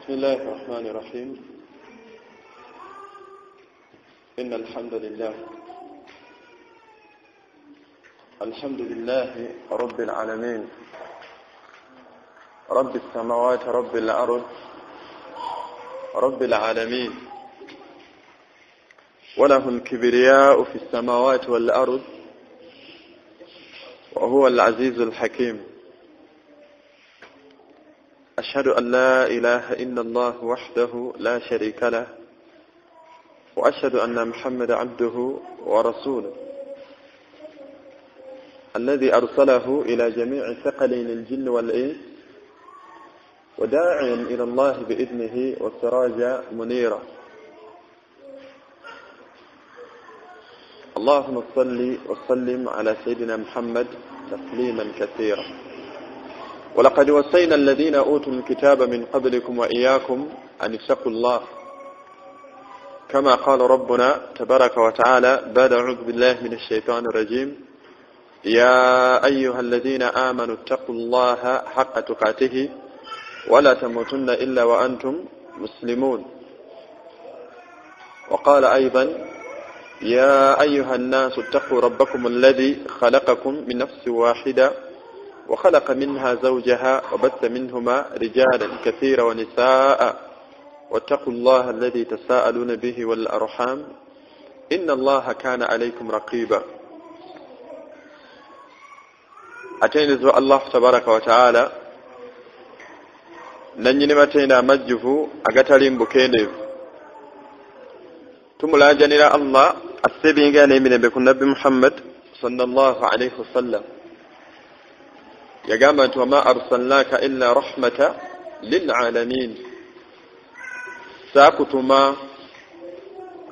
بسم الله الرحمن الرحيم. إن الحمد لله، الحمد لله رب العالمين، رب السماوات، رب الأرض، رب العالمين، وله الكبرياء في السماوات والأرض، وهو العزيز الحكيم. أشهد أن لا إله إلا الله وحده لا شريك له، وأشهد أن محمد عبده ورسوله الذي أرسله إلى جميع ثقلين الجن والإنس، وداعيا إلى الله بإذنه وسراجا منيرا. اللهم صل وسلم على سيدنا محمد تسليما كثيرا. ولقد وصينا الذين أوتوا الكتاب من قبلكم وإياكم أن اتقوا الله، كما قال ربنا تبارك وتعالى بعد أعوذ بالله من الشيطان الرجيم: يا أيها الذين آمنوا اتقوا الله حق تقاته ولا تموتن إلا وأنتم مسلمون. وقال أيضا: يا أيها الناس اتقوا ربكم الذي خلقكم من نفس واحدة وخلق منها زوجها وبث منهما رجالا كثيرا ونساء، واتقوا الله الذي تساءلون به والأرحام إن الله كان عليكم رقيبا. Atenderezebwa Allah tabaraka wa taala, nannyini matendo amajjuvu agatali mbukendeevu. Tumulajanira Allah asse ebyengera n'emirembe ku Nabbi Muhammad sallallahu alaihi wasallam. Yagamba nti wama arsalnaka illa rahmata lilalamin, saakutuma,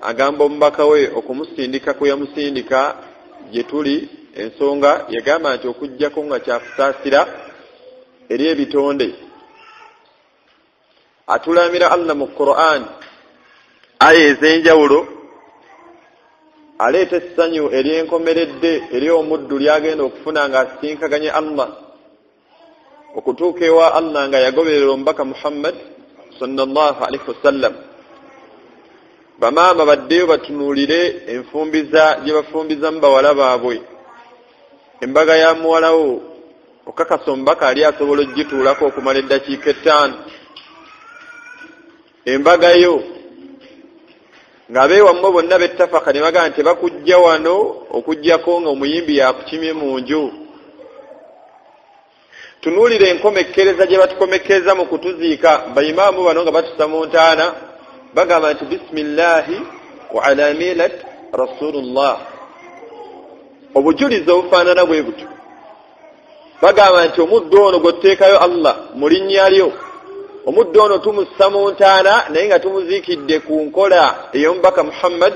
agamba omubaka we okumusindika kwe yamusindika gye tuli. Ensonga yagamba nti okuggyako nga kyakusaasira eri ebitonde. Atulamira Allah mu Qur'an aya ez'enjawulo, aleeta essanyu ery'enkomeredde eri omuddu ly'agenda okufuna ng'asisinkaganye Allah, okutuuka ewa Allah nga yagoberera omubaka Muhammad sallallahu alaihi wasallam. Bamaama baddeyo batunuulire enfumbiza gye bafumbizamu bawala baabwe. Embaga ya muwalawo okakasa omubaka ali asobola ogituulako okumala eddakiika 5. Embaga yo ng'abeewammwe bonna bettafaka ne bagamba nti bakujja wano okuggyako nga omuyimbi yakukimye mu nju. Tunuulire enkomekkereza gye batukomekkereza mu kutuziika. Bayimaamu bano nga batusa mu ntaana bagamba nti bisimillahi wa ala milat rasulullah. Obujulizi obufaanana bwe butyo. Bagamba nti omuddu ono gw'otuteekayo Allah mu linnya lyo, omuddu ono tumussa mu ntaana naye nga tumuziikidde ku nkola ey'omubaka Muhammad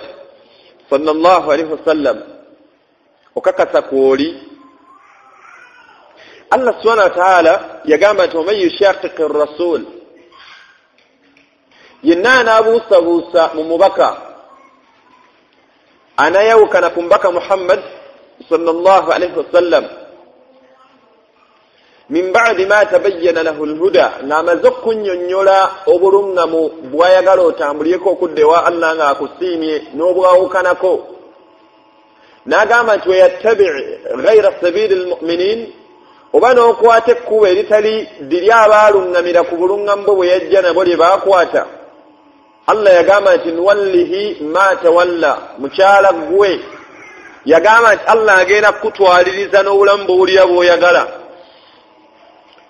sallallahu alaihi wasallam. Okakasa kwoli. Allah subhanahu wa ta'ala yagamba nti waman yushaqiqi rasul, yenna anaabuusabuusa mu mubaka, anayawukana ku mubaka Muhammad sallallahu alaihi wasallam, min ba'di ma tabayyana lahu alhuda, ng'amaze okunnyonnyola obuluŋŋamu bw'ayagala otambulireko okudda ewa Allah ng'akusiimye n'obwawukanako, n'agamba nti wayattabi ghayra sabili lmuminin, oba n'okwata ekkubo eritali liri abaaluŋŋamira ku buluŋŋamu bwe bwe yajja nabo lye baakwata. Allah yagamba nti nuwallihi ma tawalla, mukyala ggwe. Yagamba nti Allah agenda kukutwaliriza n'obulamu bw'owulira bw'oyagala.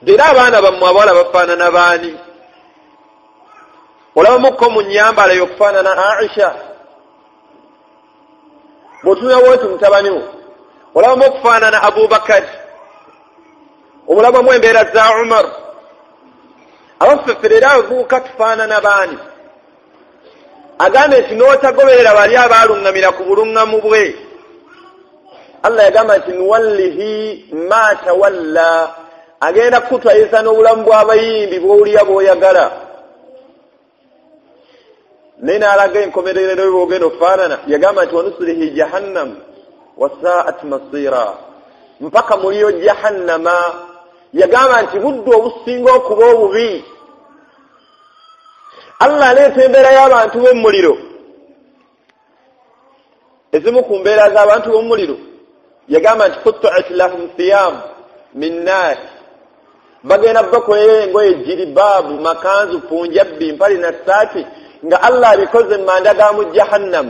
Era abaana bammwe abawala bafaanana baani? Olabamukko mu nnyambala y'okufaanana Aisha? Bw'otunuulawo nti mutabani wo, olabamu okufaanana Abubakari? Omulabamu embeera za Umar? Abaffe era abavubuka tufaanana baani? Agambye nti n'otagoberera bali abaaluŋŋamira ku buluŋŋamu bwe. Allah yagamba nti nuwallihi ma tawalla, agenda kukutwaliriza n'obulamu bw'abayimbi bw'owulira bw'oyagala. Naye n'alaga enkomerero bw'ogenda okufaanana. Yagamba nti wanusulihi jahannam wasaat masira, mpaka muliyo jahannama. Yagamba nti buddu obusinga okuba obubi. Allah aleeta embeera y'abantu b'omuliro. Ezimu ku mbeera z'abantu b'omuliro yagamba nti qutti'at lahum thiyab min nar, bagenda bakolera engoye jiribaabu, makanzu, punjabbi, mpale na saati, nga Allah abikoze mu manda ga mu jahannam.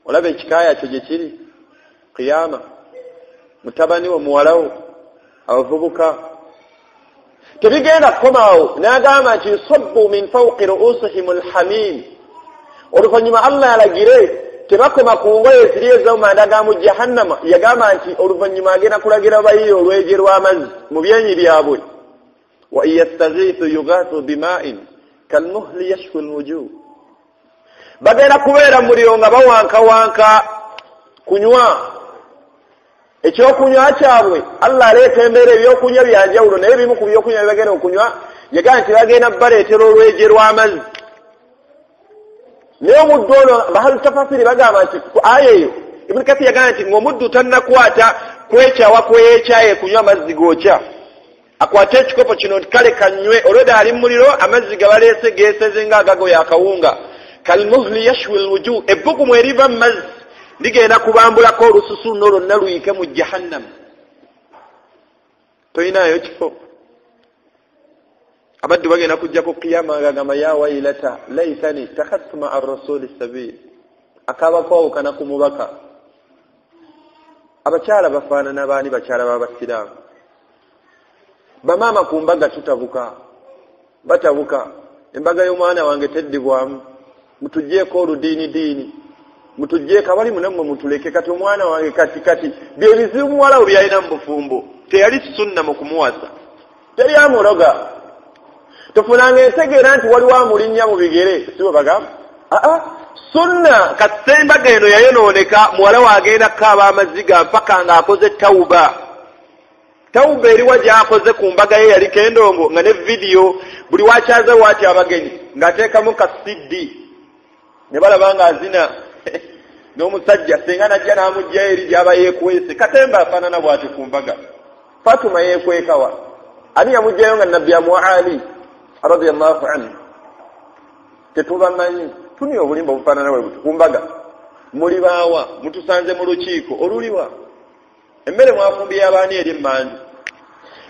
Olaba ekikaaya kyo gye kiri qiyama, mutabani wo, muwalawo, abavubuka tebigenda kukomaawo. N'agamba nti yusabbu min fawqi ru'usihim alhamim. Oluvannyuma Allah alagire tebakoma ku ngoye ziri ez'omanda ga mu jahannama, yagamba nti oluvannyuma agenda kulagira bayiye olweje lw'amazzi mu byenyi byabwe. Wa in yastaghithu yughathu bima'in kalmuhli yashwi alwujuh. Bagenda kubeera muliro nga bawankawanka kunywa ekyokunywa kyabwe. Allah aleeta embeera ebyokunywa byanjawulo, naye ebimu ku byokunywa byebagenda okunywa yagamba nti bagenda baleetera olweje lw'amazzi. Naye omuddu ono bahalu tafasiri bagamba nti ku aya eyo Ibn Kathir yagamba nti ng'omuddu tannakwata kwekyawa kweyekyaye kunywa amazzi gookya, akwate ekikopo kino nti kale kanywe, olwedda ali mu muliro amazzi gabaleese geeseze ng'agagoya akawunga. Kalmuhli yashwi alwujuh, ebbugumu eriva mu mazzi ligenda kubambulako olususu luno lwonna luyike mu jahannam. Toyinaayo kifo. Abaddu bagenda kujja ku qiyama ng'agamba ya wailata laitani ittakhadhtu ma'a rasuli sabil, akaaba kwawukana ku mubaka. Abakyala bafaanana baani? Bakyala b'abasiraamu. Bamaama ku mbaga tutabuka, batabuka. Embaga y'omwana wange teddibwamu, mutuggyeeko oludiini diini, mutuggyeeko abali munammwe mutuleke, kati omwana wange kati kati bye bizibu muwala we byalina mu bufumbo, teyali sunna mu kumuwasa, teri amuloga. Tofunanga entegeera nti waliwo amulinnya mu bigere, si bwe bagamba? Aa, sunna kasita embaga eno yayonooneka, muwala we agenda kukaaba amaziga mpaka ng'akoze tawuba. Tawuba eriwa gy'akoze ku mbaga ye yaliko endongo nga ne vidiyo, buli wakyaze waati abagenyi ng'ateekamu ka CD ne balaba ng'azina n'omusajja, senga najja n'amuggyayo eri gy'aba yeekwese. Katemba afaanana bw'atyo ku mbaga. Fatuma yeekwekawa? Ani yamuggyayo nga Nabbi amuwa Ali radiyallahu anhu? Tetubamanyi, tunywa obulimba obufaanana bwe buti ku mbaga. Muli baawa? Mutusanze mu lukiiko oluliwa? Emmere mwafumbye abaani eri emmanju?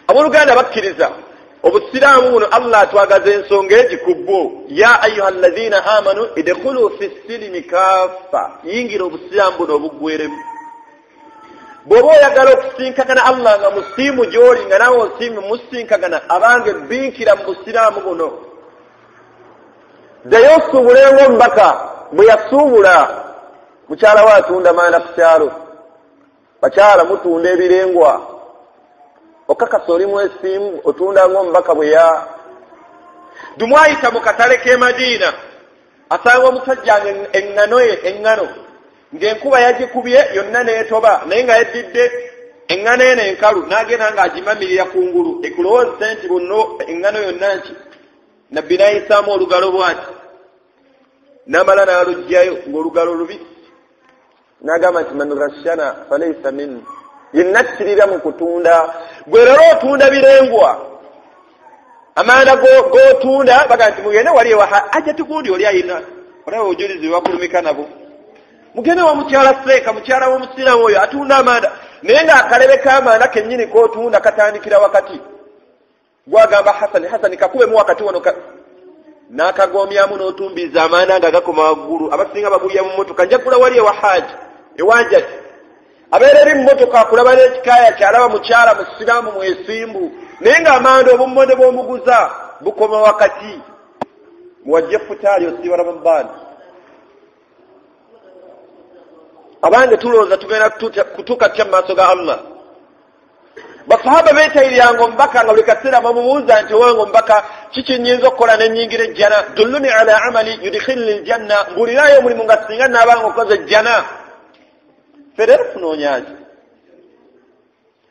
Abooluganda bakkiriza obusiraamu buno Allah atwagaza ensonga egi ku bwo. Ya ayuha alladhina amanu idkhulu fi ssilimi kaffa, yingira obusiraamu buno obuggweremu. Bw'oba oyagala okusinkagana Allah nga musiimu gy'oli, nga naawe osiimu musinkagana, abange binkira mu busiraamu buno. Ddayo osuubulenga omubaka bwe yasuubula. Mukyala we atunda manda ku kyalo, bakyala mutunda ebirengwa, okakasa oli mwesiimu otunda ng'omubaka bwe ya dumwayita mu katale k'e Madiina, asanga omusajja nga eŋŋano ye, eŋŋano ng'enkuba yagikubye yonna n'etoba, naye nga yeddidde eŋŋano eno enkalu, n'agenda ng'agimamirira kungulu ekulowoozesa nti bonno eŋŋano yonna nki. Nabbi n'ayisaamu olugalo bw'ati, n'amala n'aluggyayo ng'olugalo lubisi, n'agamba nti man ghashana falaysa minna, yenna akkirira mu kutunda. Gwe leero otunda birengwa, amanda g'otunda baga nti mugende wali ewa ajja tugundi oli ayina, olaba obujulizi bwe bakulumika nabo, mugende wa mukyala seeka, mukyala w'omusiraamu oyo atunda amanda, naye ng'akalebe k'amanda kennyini k'otunda katandikira wakati. Gwagamba Hasani, Hasani kakubemu wakati wano, n'akagomyamu n'otumbiiza amanda nga gakoma waggulu. Abasinga bagulya mu mmotoka, njagula wali ewa haaji ewanjati, abeera eri mu mmotoka akulaba n'ekikaaya kyalaba mukyala musiraamu mwesimbu, naye ng'amanda obummonde bw'omuguza bukoma wakati. Muwajje futaali osiiba Ramadaani. Abange tulowooza tugenda kutuuka tutya mu maaso ga Allah? Basahaba beetayiriranga omubaka nga buli kaseera bamubuuza nti owange omubaka, kiki nnyinza okukola nennyingira ejjana? Dulluni ala amali yudkhilni ljanna, mbuulirayo omulimu nga singa naabanga okukoza ejjana. Ffe leero tunoonyaaki?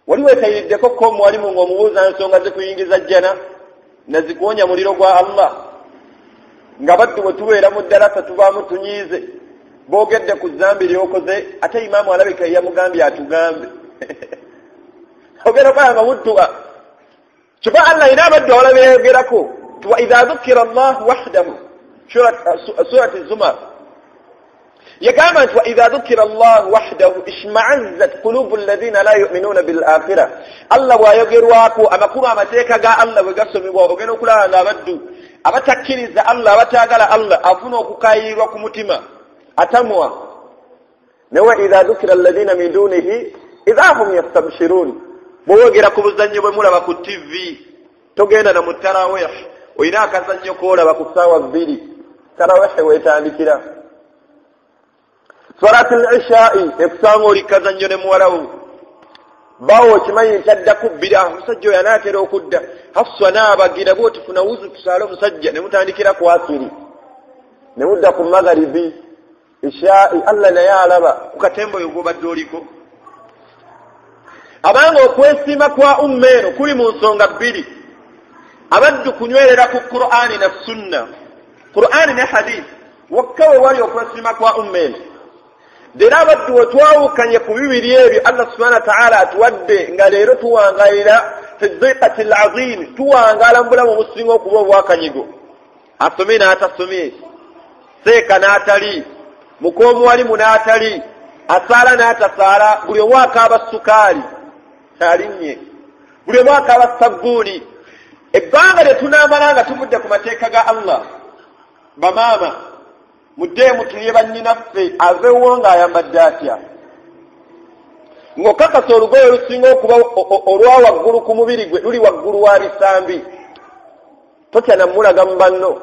Wali weetayiriddeko ko omuwalimu ng'omubuuza nsonga zikuyingiza jjana nazikuwonya muliro gwa Allah? Nga baddu bwe tubeera mu ddalasa tubaamu tunyiize, boogedde ku zambi lyokoze, ate imaamu alabika yamugambye atugambe ogenda okola nga mudduka. Kyova Allah ayina abaddu awala beyogerako. Wa idha dhukira Allah wahdahu, Surati Zumar yagamba nti wa idha dhukira Allah wahdahu ishma'azzat qulubu alladhina la yu'minuna bil akhirah. Allah bw'ayogerwako, amakulu amateeka ga Allah bwe gasomebwa, ogenda okulaba nga abaddu abatakkiriza Allah, abataagala Allah, afuna okukaayirwa ku mutima, atamwa. Naye wa idha dhukira alladhina min dunihi idha hum yastabshirun. Bw'oyogera ku buzannyo bwe mulaba ku TV, togenda na mu tarawih, olina akazannyo k'olaba ku ssaawa 2, tarawih weetandikira. Salatul ishai ekusanga oli kazannyo ne muwalawo, bawo okimanyi nti adda kubbira, omusajja oyo anaatera okudda. Hafsa n'abagira bw'otifuna wuzu tusaale omusajja, ne mutandikira ku asiri ne mudda ku magharibi, ishai. Allah naye alaba ku katembo oyo gw'obadde oliko. Abanga okwesiima kwa umma eno kuli mu nsonga bbiri: abaddu kunywerera ku Qur'ani na sunna, Qur'ani ne hadith wokka we wali okwesiima kwa umma eno. Leero abaddu we twawukanye ku bibiri ebyo Allah subhanahu wa ta'ala atuwadde, nga leero tuwangalira fi dhiqati al-azim, tuwangaala mu bulamu obusinga okuba obwakanyigo. Asomye n'atasomye, seeka n'atali, muk'omuwalimu n'atali, asaala n'atasaala, buli omu akaaba sukaali alinnye, buli omu akaaba sabbuuni. Ebbanga lye tunaamala nga tuvudde ku mateeka ga Allah, bamaama muddeemu tulye bannyinaffe, aveewo ng'ayambadde atya, ng'okakasa olugoye olusinga okuba olwa waggulu ku mubiri gwe luli waggulu wa bisambi, totya namulaga mu banno.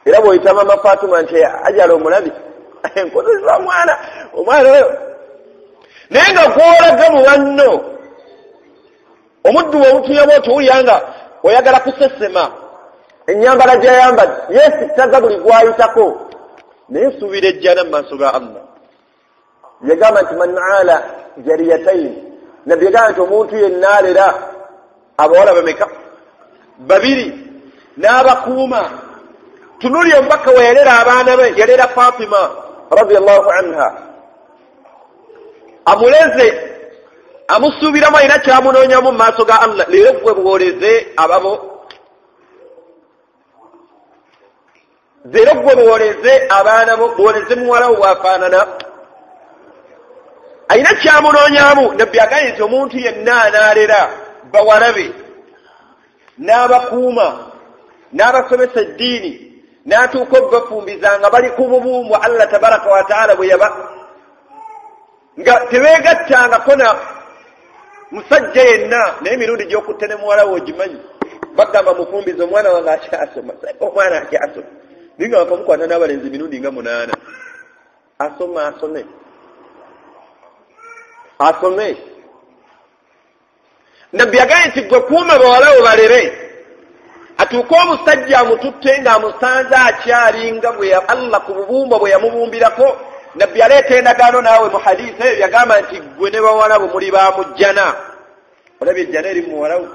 Era bw'oyita maama Fatuma nti ajala omulabi nkozesa omwana omwana oyo, naye nga gw'olaga mu banno omuddu bw'omutuyamu otuwulira nga oyagala kusesema ennyambala gy'ayambadde, yeesittaza buli gw'ayitako, naye suubira ejjana mu maaso ga Allah. Yagamba nti man ala jariyatayn, Nabbi yagamba nti omuntu yenna alera abawala bameka? Babiri, n'abakuuma. Tunuli omubaka we yalera abaana be, yalera Fatima radiyallahu anha, amuleze, amusuubiramu, alina kyamunoonyamu mu maaso ga Allah. Leero gwe bwoleze ababo, leero gwe bwoleze abaana bo, bwoleze muwala wo bw'afaanana, alina kyamunoonyamu. Nabbi agambye nti omuntu yenna anaalera bawala be n'abakuuma n'abasomesa eddiini n'atuuka okubafumbiza nga bali ku bubumbwa Allah tabaraka wa taala bwe yaba, nga tebeegattangako na musajja yenna. Naye emirundi gy'okutte ne muwala wo ogimanyi, bagamba mufumbize omwana wange akyasoma, omwana akyasoma, naye nga bakamukwata n'abalenzi emirundi nga 8, asoma asome asome. Nabbi yagambye nti gwe kuuma bawala wo balere, atuuke omusajja amututte ng'amusanze akyali nga bwe Allah ku bubumba bwe yamubumbirako. Nabbi aleeta endagaano naawe mu hadiisi eyo, yagamba nti gwe ne bawala bo muli ba mu jjana. Olabye ejjana eri mu muwala wo,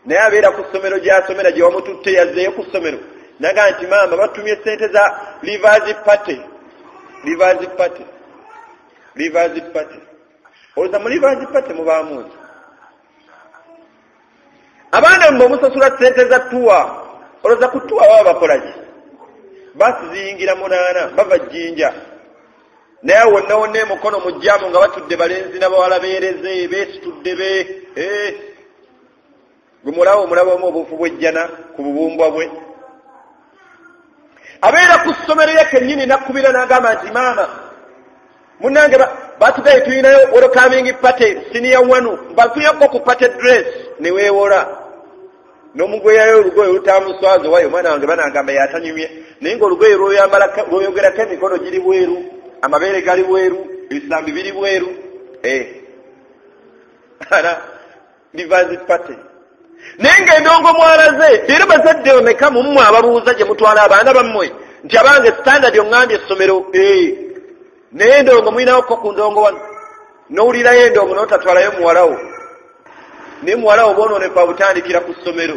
naye abeera ku ssomero gy'asomera gye wamututte, yazzeeyo ku ssomero n'agamba nti maama batumye ssente za leavers party, leavers party, leavers party. Olowooza mu leavers party mubaamu ki? Abaana mmwe musasula ssente za tuwa, olowooza ku tuwa baba bakola ki? Baasi ziyingira 8, bava Jjinja, naye wonna wonna emukono mu jjaamu nga batudde balenzi n'abawala beereze, beesitudde be. Gwe mulawo omulaba omu obuufu bw'ejjana ku bubumbwa bwe. Abeera ku ssomero ye kennyini n'akkubira n'agamba nti maama munnange batugaye tulinayo welcoming party senior 1, mbafunako ku party dress, ne weewola n'omugweyayo olugoye olutamuswaza, wayo omwana wange banagamba yatanyumye, naye ng'olugoye lw'oyogerako emikono giri bweru, amabeere gali bweru, ebisambi biri bweru. Ana leavers party. Naye ng'endongo mwalaze. Leero bazadde bameka mu mmwe ababuuza gye mutwala abaana bammwe nti abange standard oŋŋambye essomero, naye endongo mulinawoko ku ndongo wano, n'owulirayo endongo n'otatwalayo muwalawo, naye muwalawo bwonoonekwa butandikira ku ssomero.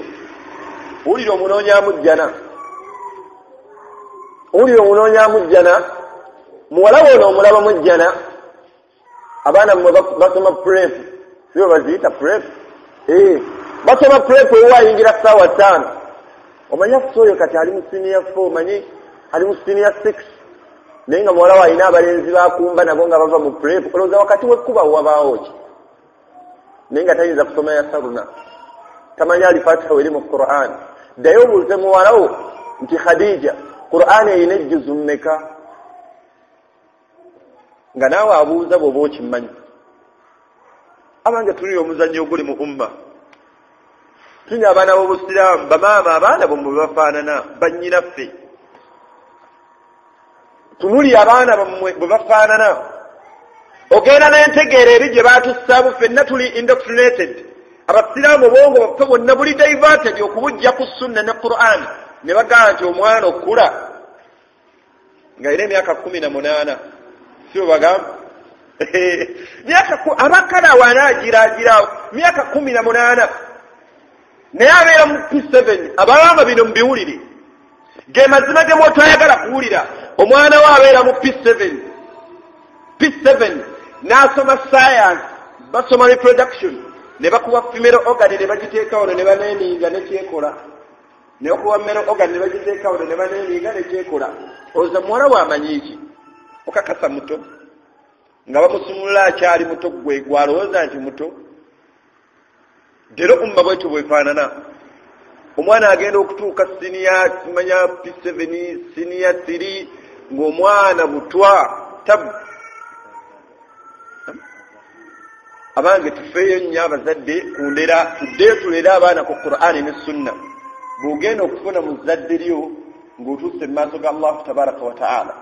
Owulira omunoonyamu jjana, owulira omunoonyamu jjana, muwalawo ono omulabamu ejjana. Abaana mmwe basoma prep, sibo baziyita prep, basoma prep ewo ayingira ssaawa 5. Omanyi Afusa oyo kati ali mu siniya 4, omanyi ali mu siniya 6, naye nga muwala we alina abalenzi bakumba nabo nga bava mu prep. Olowooza wakati wekkuba wabaawo ki? Naye nga tayinza kusoma ya saruna, tamanyi alifatiha weri mu Quran. Ddayo obuuze muwala wo nti Khadija, Quran erina ejjuzu mmeka? Nga naawe abuuza bw'oba okimanyi. Abange, tulina omuzannyo oguli mu umma. Tulina abaana b'obusiraamu, bamaama abaana bomwe bafaanana bannyinaffe. Tunuli abaana bammwe bwe bafaanana. Ogenda n'entegeera eri gye batussaamu, ffenna tuli indoctrinated. Abasiraamu obwongo bwaffe bwonna buli diverted okubujja ku sunna ne Quran. Ne bagamba nti omwana okula ng'alina emyaka 18, si bwe bagamba? Myaka abakala wanaagiraagiraawo myaka 18, naye abeera mu P7. Abalamba bino mubiwulire, ge mazima ge mwotayagala kuwulira. Omwana we abeera mu P7 n'asoma science, basoma reproduction, ne bakuwa female organ ne bagiteeka wano ne baneemiiga nekyekola, ne bakuwa male organ ne bagiteeka wano ne baneemiiga nekyekola. Olowooza muwala we amanyi ki? Okakasa muto nga bamusumulula akyali muto, gwe gwalowooza nti muto. Leero umma bwetyo bwefaanana. Omwana agenda okutuuka siniya manya P7, siniya 3, ng'omwana butwa tabu. Abange, tufeeyo nnyo abazadde ku ndera, tuddeyo tulere abaana ku Qur'ani ne sunna. Bw'ogenda okufuna mu zzadde lyo ng'otuuse mu maaso ga Allahu tabaraka wa taala.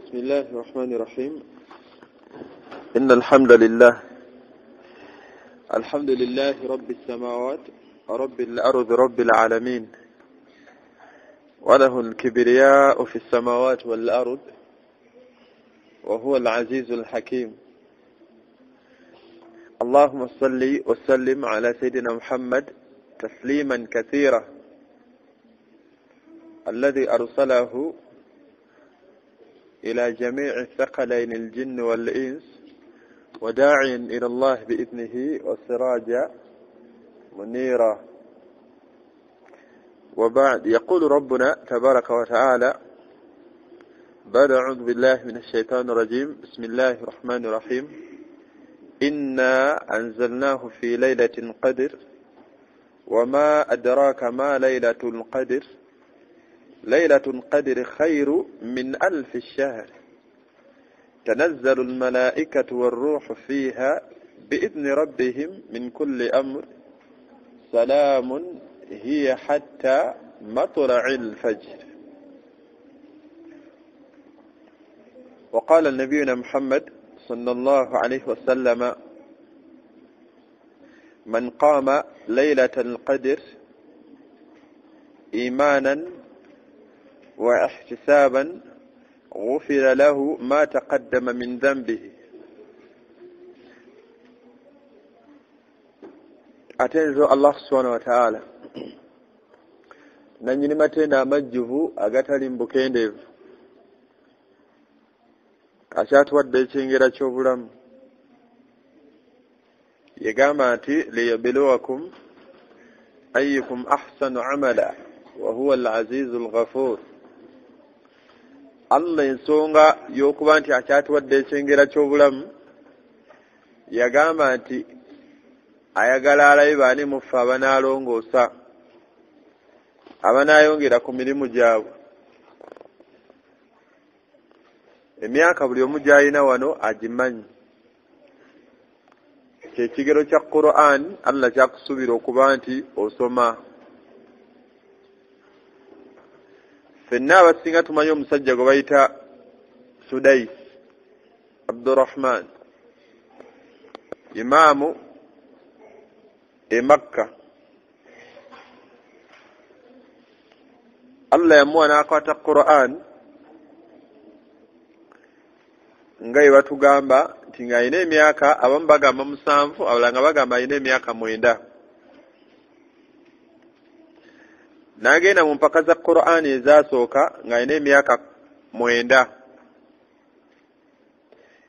Bismillahi rahmani rahim. Inna alhamdulillah, alhamdulillahi rabbi samawat rabbil ardi rabbil alamin, wa lahu al-kibriya'u fi samawati wal ard, wa huwa al-azizul hakim. Allahumma salli wa sallim ala sayyidina Muhammad tasliman kathira, alladhi arsalahu ila jami'i thaqalayn al-jinn wal ins, wa da'iyan ila Allah bi'idhnihi wa siraja munira. Wa ba'd, yaqulu rabbuna tabaraka wa ta'ala: بعد أعوذ بالله من الشيطان الرجيم، بسم الله الرحمن الرحيم، إنا أنزلناه في ليلة القدر، وما أدراك ما ليلة القدر، ليلة القدر خير من 1000 شهر، تنزل الملائكة والروح فيها بإذن ربهم من كل أمر، سلام هي حتى مطلع الفجر. وقال نبينا محمد صلى الله عليه وسلم: من قام ليلة القدر إيمانا واحتسابا غفر له ما تقدم من ذنبه. Atenzo Allah subhanahu wa ta'ala nanyini matenda amajjuvu agatali mbukendevu, akyatuwadde ekyengera ky'obulamu. Yegamba nti liyabluwakum ayyukum ahsanu amala wa huwa al-azizul ghafur. Allah ensonga y'okuba nti akyatuwadde ekyengera ky'obulamu, yagamba nti ayagala alabe baani muffe abanaalongoosa, abanaayongera ku mirimu gyabwe. Emyaka buli omu gy'alina wano agimanyi. Kyekigero kya Qur'an Allah kyakusuubira okuba nti osoma. Ffenna abasinga tumanyi omusajja gwe bayita Sudais Abdurrahman, imaamu e Makka. Allah yamuwa n'akwata Qur'an nga bwe batugamba nti ng'alina emyaka, abamu bagamba 7, abalala nga bagamba alina emyaka 9. N'agenda mu mpaka za Qur'an ezasooka ng'alina emyaka 9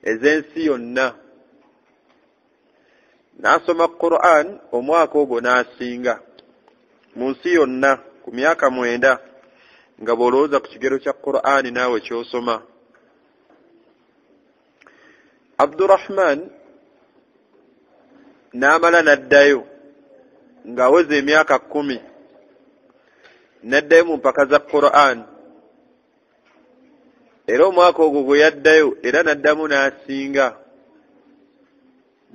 ez'ensi yonna. N'asoma Quran omwaka ogwo n'asinga mu nsi yonna ku myaka 9, nga bw'olowooza ku kigero kya Qur'ani naawe ky'osoma. Abdurrahman n'amala n'addayo ng'aweza emyaka 10, n'addayo mu mpaka za Qur'an. Era omwaka ogwo gwe yaddayo era n'addamu n'asinga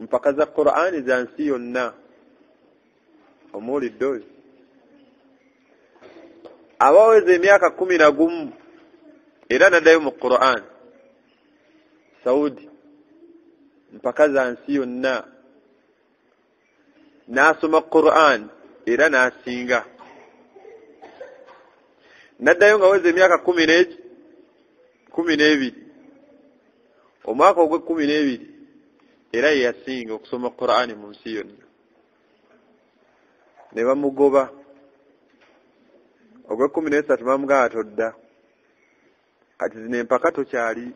mpaka za Qur'ani za nsi yonna. Omuwulidde oyo? Abaweza emyaka 11 era n'addayo mu Qur'an Saudi, mpaka za nsi yonna, n'asoma Qur'an era n'asinga. N'addayo ng'aweza emyaka 12, omwaka ogw'e 12 era ye yasinga okusoma Qur'ani mu nsi yonna, ne bamugoba. Ogw'e 13 bamugamba, "Todda, kati zino empaka tokyali."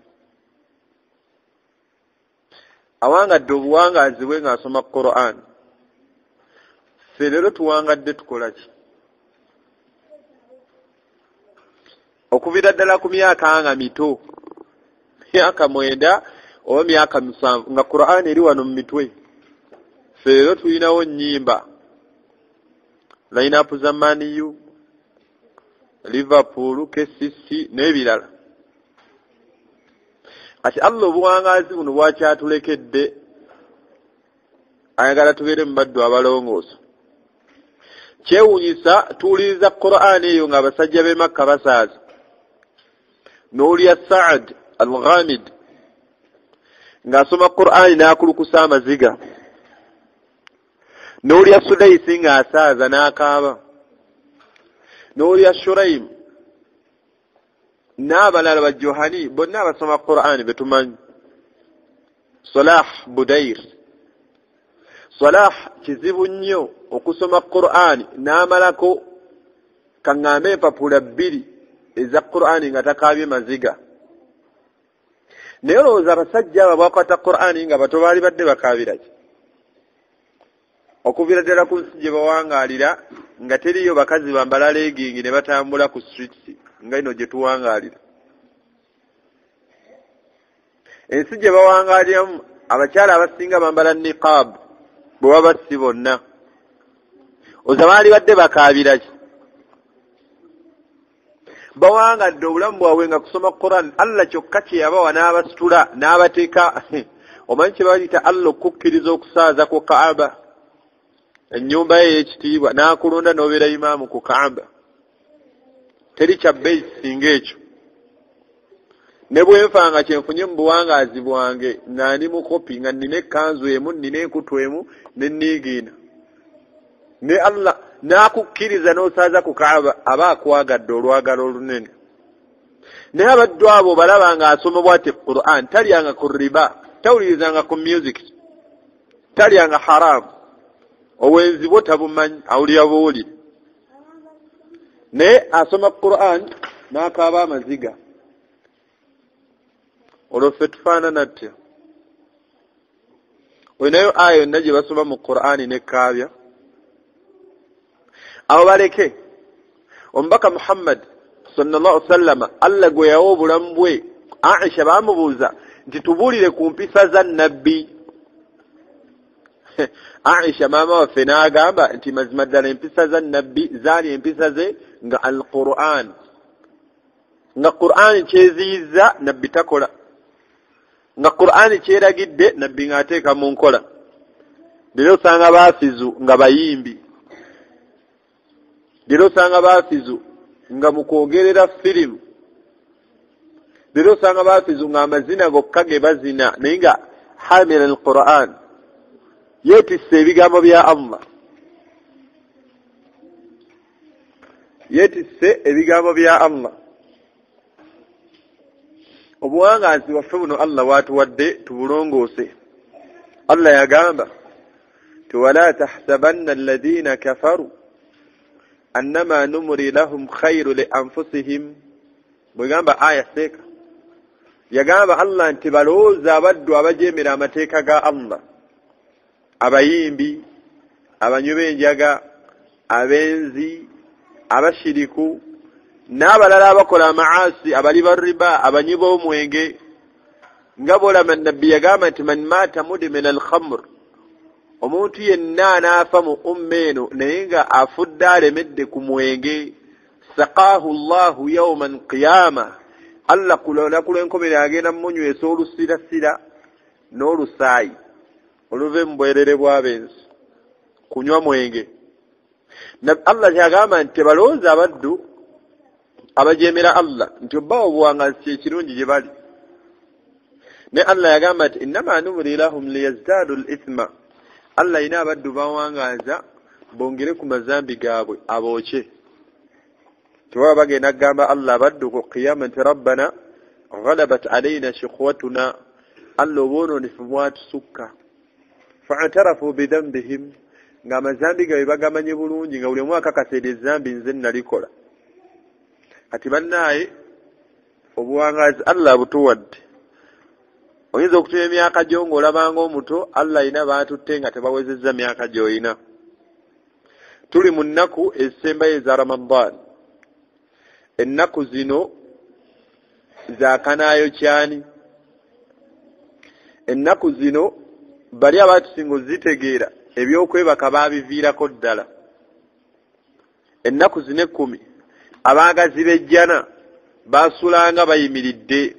Awangadde obuwangaazi bwe ng'asoma Quran. Ffe leero tuwangadde tukola ki? Okuviira ddala ku myaka nga mito, myaka 9 oba myaka 7, nga Quran eri wano mu mitwe. Ffe leero tulinawo nnyimba, line-up za Man U, Liverpool, KCC n'ebirala. Kati Allah obuwangaazi buno bwakyatulekedde, ayagala tubeere mu baddu abalongoosa. Kyewuunyisa, tuwuliriza Qur'ani eyo ng'abasajja b'e Makka basaaza, n'owulira Saad Al Ghamid ng'asoma Qur'ani n'akulukusa amaziga, n'owulira Sudaisi ng'asaaza n'akaaba, n'owulira Shuraim n'abalala ba Johani bonna abasoma Qur'ani betumanyi, Salah Budair. Salah kizibu nnyo okusoma Qur'ani n'amalako kaŋŋambe empapula 2 eza Qur'ani nga takaabye maziga. Naye olowooza abasajja abo bakwata Qur'ani nga bato baali badde bakaabira ki? Okuviira ddala ku nsi gye bawangaalira nga teriyo bakazi bambala leggings ne batambula ku streets nga ino gye tuwangaalira. Ensi gye bawangaaliramu abakyala abasinga bambala niqab, bwe baba si bonna. Oza baali badde bakaabira ki? Bawangadde obulamu bwabwe nga kusoma Quran. Allah kyokka kye yabawa n'abasitula n'abateeka. Omanyi kye bayita Allah okukkiriza okusaaza ku Kaaba, ennyumba ye ey'ekitiibwa, n'akulonda n'obeera imaamu ku Kaaba? Teri kya bbeeyi kisinga ekyo. Ne bwe nfa nga kyenfunye mu buwangaazi bwange nga ndi mukopi, nga nnina ekkanzu emu, nnina enkutu emu nenniigiina, ne Allah n'akukkiriza n'osaaza ku Kaaba, aba akwagadde olwagala olunene. Naye abaddu abo balaba ng'asoma bw'ati Quran, talyanga ku riba, tawulirizanga ku music, talyanga haramu, obwenzi bwo tabumanyi, awulira buwulire, naye asoma Quran n'akaaba amaziga. Olwo ffe tufaanana ttya? Olinayo aya yonna gye basoma mu Qur'ani nekkaabya? Abo baleke. Omubaka Muhammad sallallahu sallama, Allah gwe yawa obulamu bwe, Aisha baamubuuza nti, "Tubuulire ku mpisa za Nabbi." Aisha maama waffe n'agamba nti, "Mazima ddala empisa za Nabbi zaali empisa ze nga al Quran, nga Qur'ani kyeziyiza Nabbi takola, nga Qur'ani kyeragidde Nabbi ng'ateeka mu nkola." Leero osanga baafizu nga bayimbi, leero osanga baafizu nga mu kwogerera firimu, leero osanga baafizu nga amazina gokka ge bazina, naye nga hamila al Quran, yeetisse ebigambo bya Allah, yeetisse ebigambo bya Allah. Obuwangaazi bwaffe buno Allah bwatuwadde tubulongoose. Allah yagamba ti, "Wala tahsabanna alladhina kafaru annama numri lahum khairu li anfusihim." Bwegamba aya seeka, yagamba Allah nti balowooza abaddu abajemera amateeka ga Allah. Abayimbi, abanywi b'enjaga, abenzi, abashiriku n'abalala abakola amaasi, abali ba riba, abanywi b'omwenge. Nga bw'olaba Nabbi yagamba nti man maata mudmina alkhamr, omuntu yenna anaafa mu umma eno naye nga afudde alemedde ku mwenge, saqaahu llahu yauma alqiyama, Allah ku lunaku lw'enkomerero agenda mumunywesa olusirasira n'olusaayi oluva mu bwerere bw'abenzi kunywa mwenge. Allah kyagamba nti tebalowooza abaddu abajeemera Allah nti obbawo obuwangazi kyekirungi gye bali. Ne Allah yagamba nti innama numli lahum liyazdaadu l ithma, Allah yina abaddu bawangaza bongere ku mazambi gaabwe abookye. Tebaba bagenda kugamba Allah abaddu ku qiyama nti rabbana ghalabat alaina shikhwatuna, Allah obwononefu bwatusukka. Faatarafu bidhambihim, ng'amazambi gaabwe bagamanye bulungi, nga buli omu akakasa eryo ezambi nze nalikola. Kati bannaaye obuwangazi Allah abutuwadde. Oyinza okutula emyaka gyo ng'olabanga omuto, Allah ayina baatutte nga tebawezezza myaka gy'oyina. Tuli mu nnaku ezisembayo eza Ramadan. Ennaku zino zakanaayo kyani? Ennaku zino bali abatusinga ozitegeera ebyokwebaka baabiviirako ddala. Ennaku zino 10 abaagazi b'ejjana baasulanga bayimiridde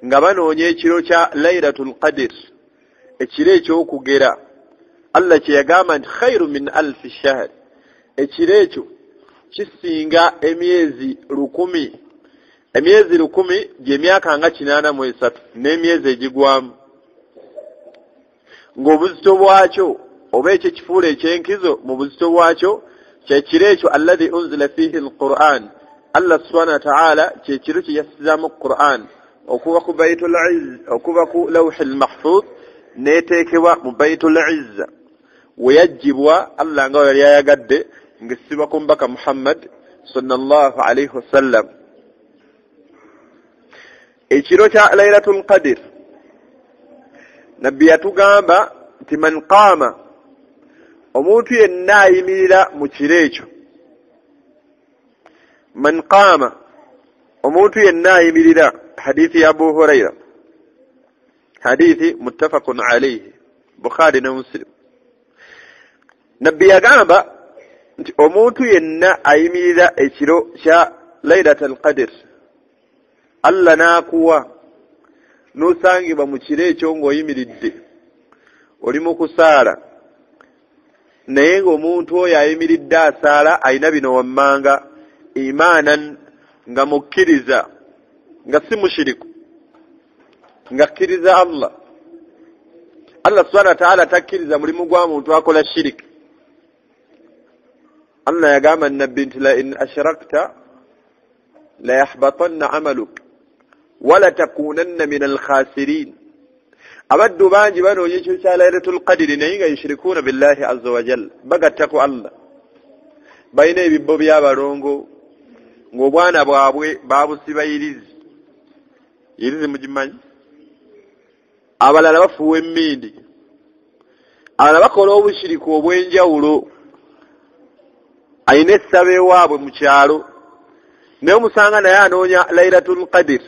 nga banoonya ekiro kya Lailatul Qadr, ekiro eky'okugera. Allah kye yagamba nti khairu min alfi shahr, ekiro ekyo kisinga emyezi 1000. Emyezi 1000 gy'emyaka nga 83 n'emyezi egigwamu, ng'obuzito bwakyo oba ekyo ekifuula ekyenkizo mu buzito bwakyo kyekiro ekyo alladhi unzila fihi alquran, Allah subhanahu wa ta'ala kyekiro kye yassizaamu Quran okuva ku Baitul Izza, okuva ku Lawhil Mahfuz n'eteekebwa mu Baitul Izza, we yaggyibwa Allah nga yali ayagadde ng'essibwa ku Mbaka Muhammad sallallahu alaihi wasallam. Ekiro kya Lailatul Qadr Nabbi yatugamba nti man qaama, omuntu yenna ayimirira mu kiro ekyo, man qaama, omuntu yenna ayimirira, hadithi ya Abu Huraira, hadithi muttafaqun alayhi, Bukhari ne Muslim. Nabbi yagamba nti omuntu yenna ayimirira ekiro kya Lailatul Qadr, Allah n'akuwa n'osangibwa mu kiro ekyo ng'oyimiridde oli mu kusaala, naye ng'omuntu oyo ayimiridde asaala alina bino wammanga: imaanan, nga mukkiriza, nga si mushiriku, ng'akkiriza Allah. Allah subhanahu wa ta'ala takkiriza mulimu gwa muntu akola shiriki. Allah yagamba Nabbi nti la in ashrakta la yahbatanna amaluk wala takunanna min alkhasirin. Abaddu bangi banoonya ekiro kya Lailatul Qadr naye nga yushirikuuna billahi azza wa jalla, bagatta ku Allah. Balina ebibbo by'abalongo ng'obwana bwabwe babusiba yirizi. Yirizi mugimanyi? Abalala bafuuwa emmindi, abalala bakola obushiriku obw'enjawulo. Alina essaba ewaabwe mu kyalo, naye omusanga naye anoonya Lailatul Qadr.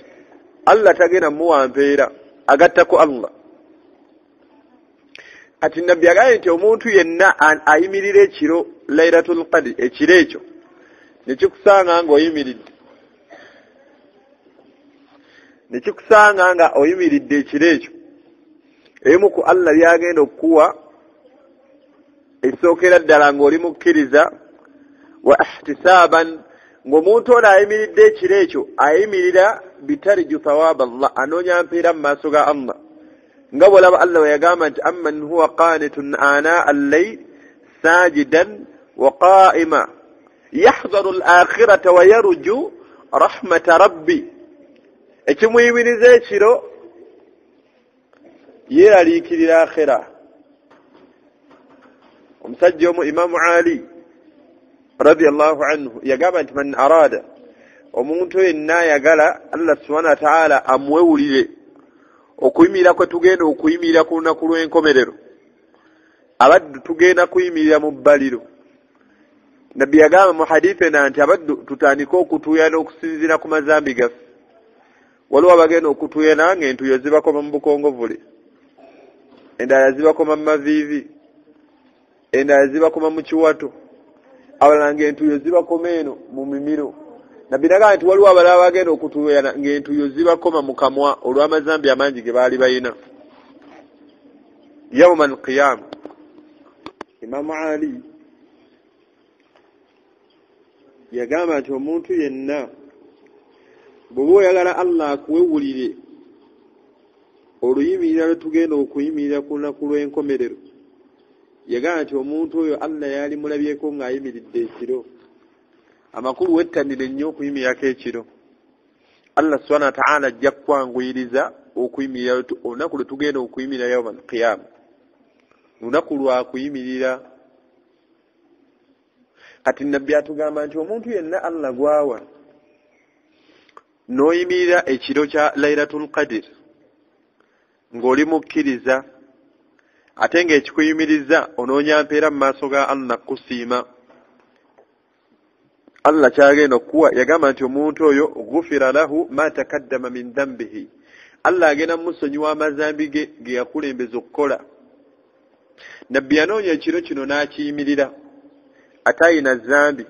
Allah tagenda muwa mpeera, agatta ku Allah. Ati Nabbi agambye nti omuntu yenna ayimirira ekiro Lailatul Qadr, ekiro ekyo ne kikusanga ng'oyimiridde, ne kikusanga nga oyimiridde ekiro ekyo, ebimu ku Allah byagenda okukuwa ekisookera ddala ng'oli mukkiriza, wa ihtisaaban, ng'omuntu ono ayimiridde ekiro ekyo ayimirira bitarju thawaba Allah, anoonya mpeera mu maaso ga Allah. Nga bw'olaba Allah bwe yagamba nti amman huwa qanitun aanaa al-layl sajidan wa qaa'ima yahdharu al-akhirata wa yarju rahmata rabbi. Ekimuyimiriza ekiro yeeraliikirira akhira. Omusajja omu Imamu Ali radiyallahu anhu yagamba nti man arada, omuntu yenna ayagala Allah subhanahu wa ta'ala amuwewulire okuyimirira kwe tugenda okuyimirira ku lunaku lw'enkomerero, Abaddu tugenda kuyimirira mu bbaliro. Nabbi yagamba mu hadithi ena nti abaddu tutandike okutuuyana okusinziira ku mazambi gaffe. Waliwo abagenda okutuuyana ng'entuuyo zibakoma mu bukongovule, endala zibakoma mu maviivi, endala zibakoma mu kiwato, abalala ng'entuuyo zibakoma eno mu mimiro. Nabbi nagamba nti waliwo abalala bagenda okutuuyana ng'entuuyo zibakoma mu kamwa olw'amazambi amangi ge baali bayina. Yauma alqiyama, Imamu Ali yagamba nti omuntu yenna bw'oba oyagala Allah akuwewulire oluyimirira lwe tugenda okuyimirira ku lunaku lw'enkomerero, yagamba nti omuntu oyo Allah yali mulabyeko ng'ayimiridde ekiro. Amakulu wettanire nnyo okuyimirirako ekiro. Allah subhanahu wa ta'ala ajja kukwanguyiriza okuyimirira olunaku lwe tugenda okuyimirira yauma alqiyama, lunaku lwa kuyimirira. Kati Nabbi atugamba nti omuntu yenna Allah gwawa n'oyimirira ekiro kya Lailatul Qadr ng'oli mukkiriza, ate ng'ekikuyimiriza onoonya mpeera mu maaso ga Allah kusiima, Allah kyagenda okukuwa. Yagamba nti omuntu oyo gufira lahu ma takaddama min dhambihi, Allah agenda musonyiwa amazambi ge ge yakulembeza okukola. Nabbi yanoonya ekiro kino n'akiyimirira atayina zambi,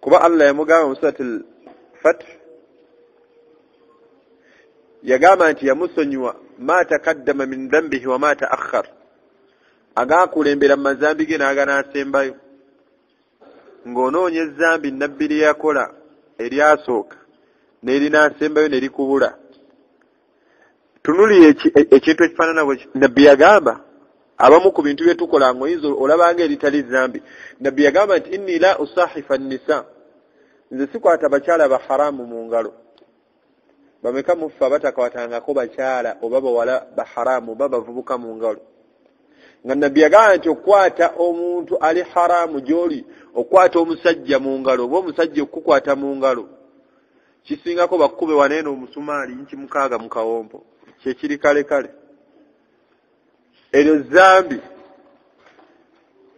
kuba Allah yamugamba mu Suratul Fath, yagamba nti yamusonyiwa ma takaddama min dhambihi wa ma ta'akhkhar, agakulembera mu mazambi ge n'aganaasembayo. Ng'onoonya ezambi Nabbi lye yakola eryasooka n'erinaasembayo ne likubula. Tunulira ekintu ekifaanana bwe. Nabbi yagamba abamu ku bintu bye tukola ng'oyinza olabanga eritali zambi. Nabbi yagamba nti inni la usahifa nnisa, nze sikwata bakyala ba haramu mu ngalo. Bameka muffe abatakwatangako bakyala oba bawala ba haramu oba bavubuka mu ngalo? Nga Nabbi yagamba nti okukwata omuntu ali haramu gy'oli, okukwata omusajja mu ngalo oba omusajja okukukwata mu ngalo kisingako bakkube waneeno omusumaali nki 6 mu kawompo, kyekiri kale kale. Eryo zambi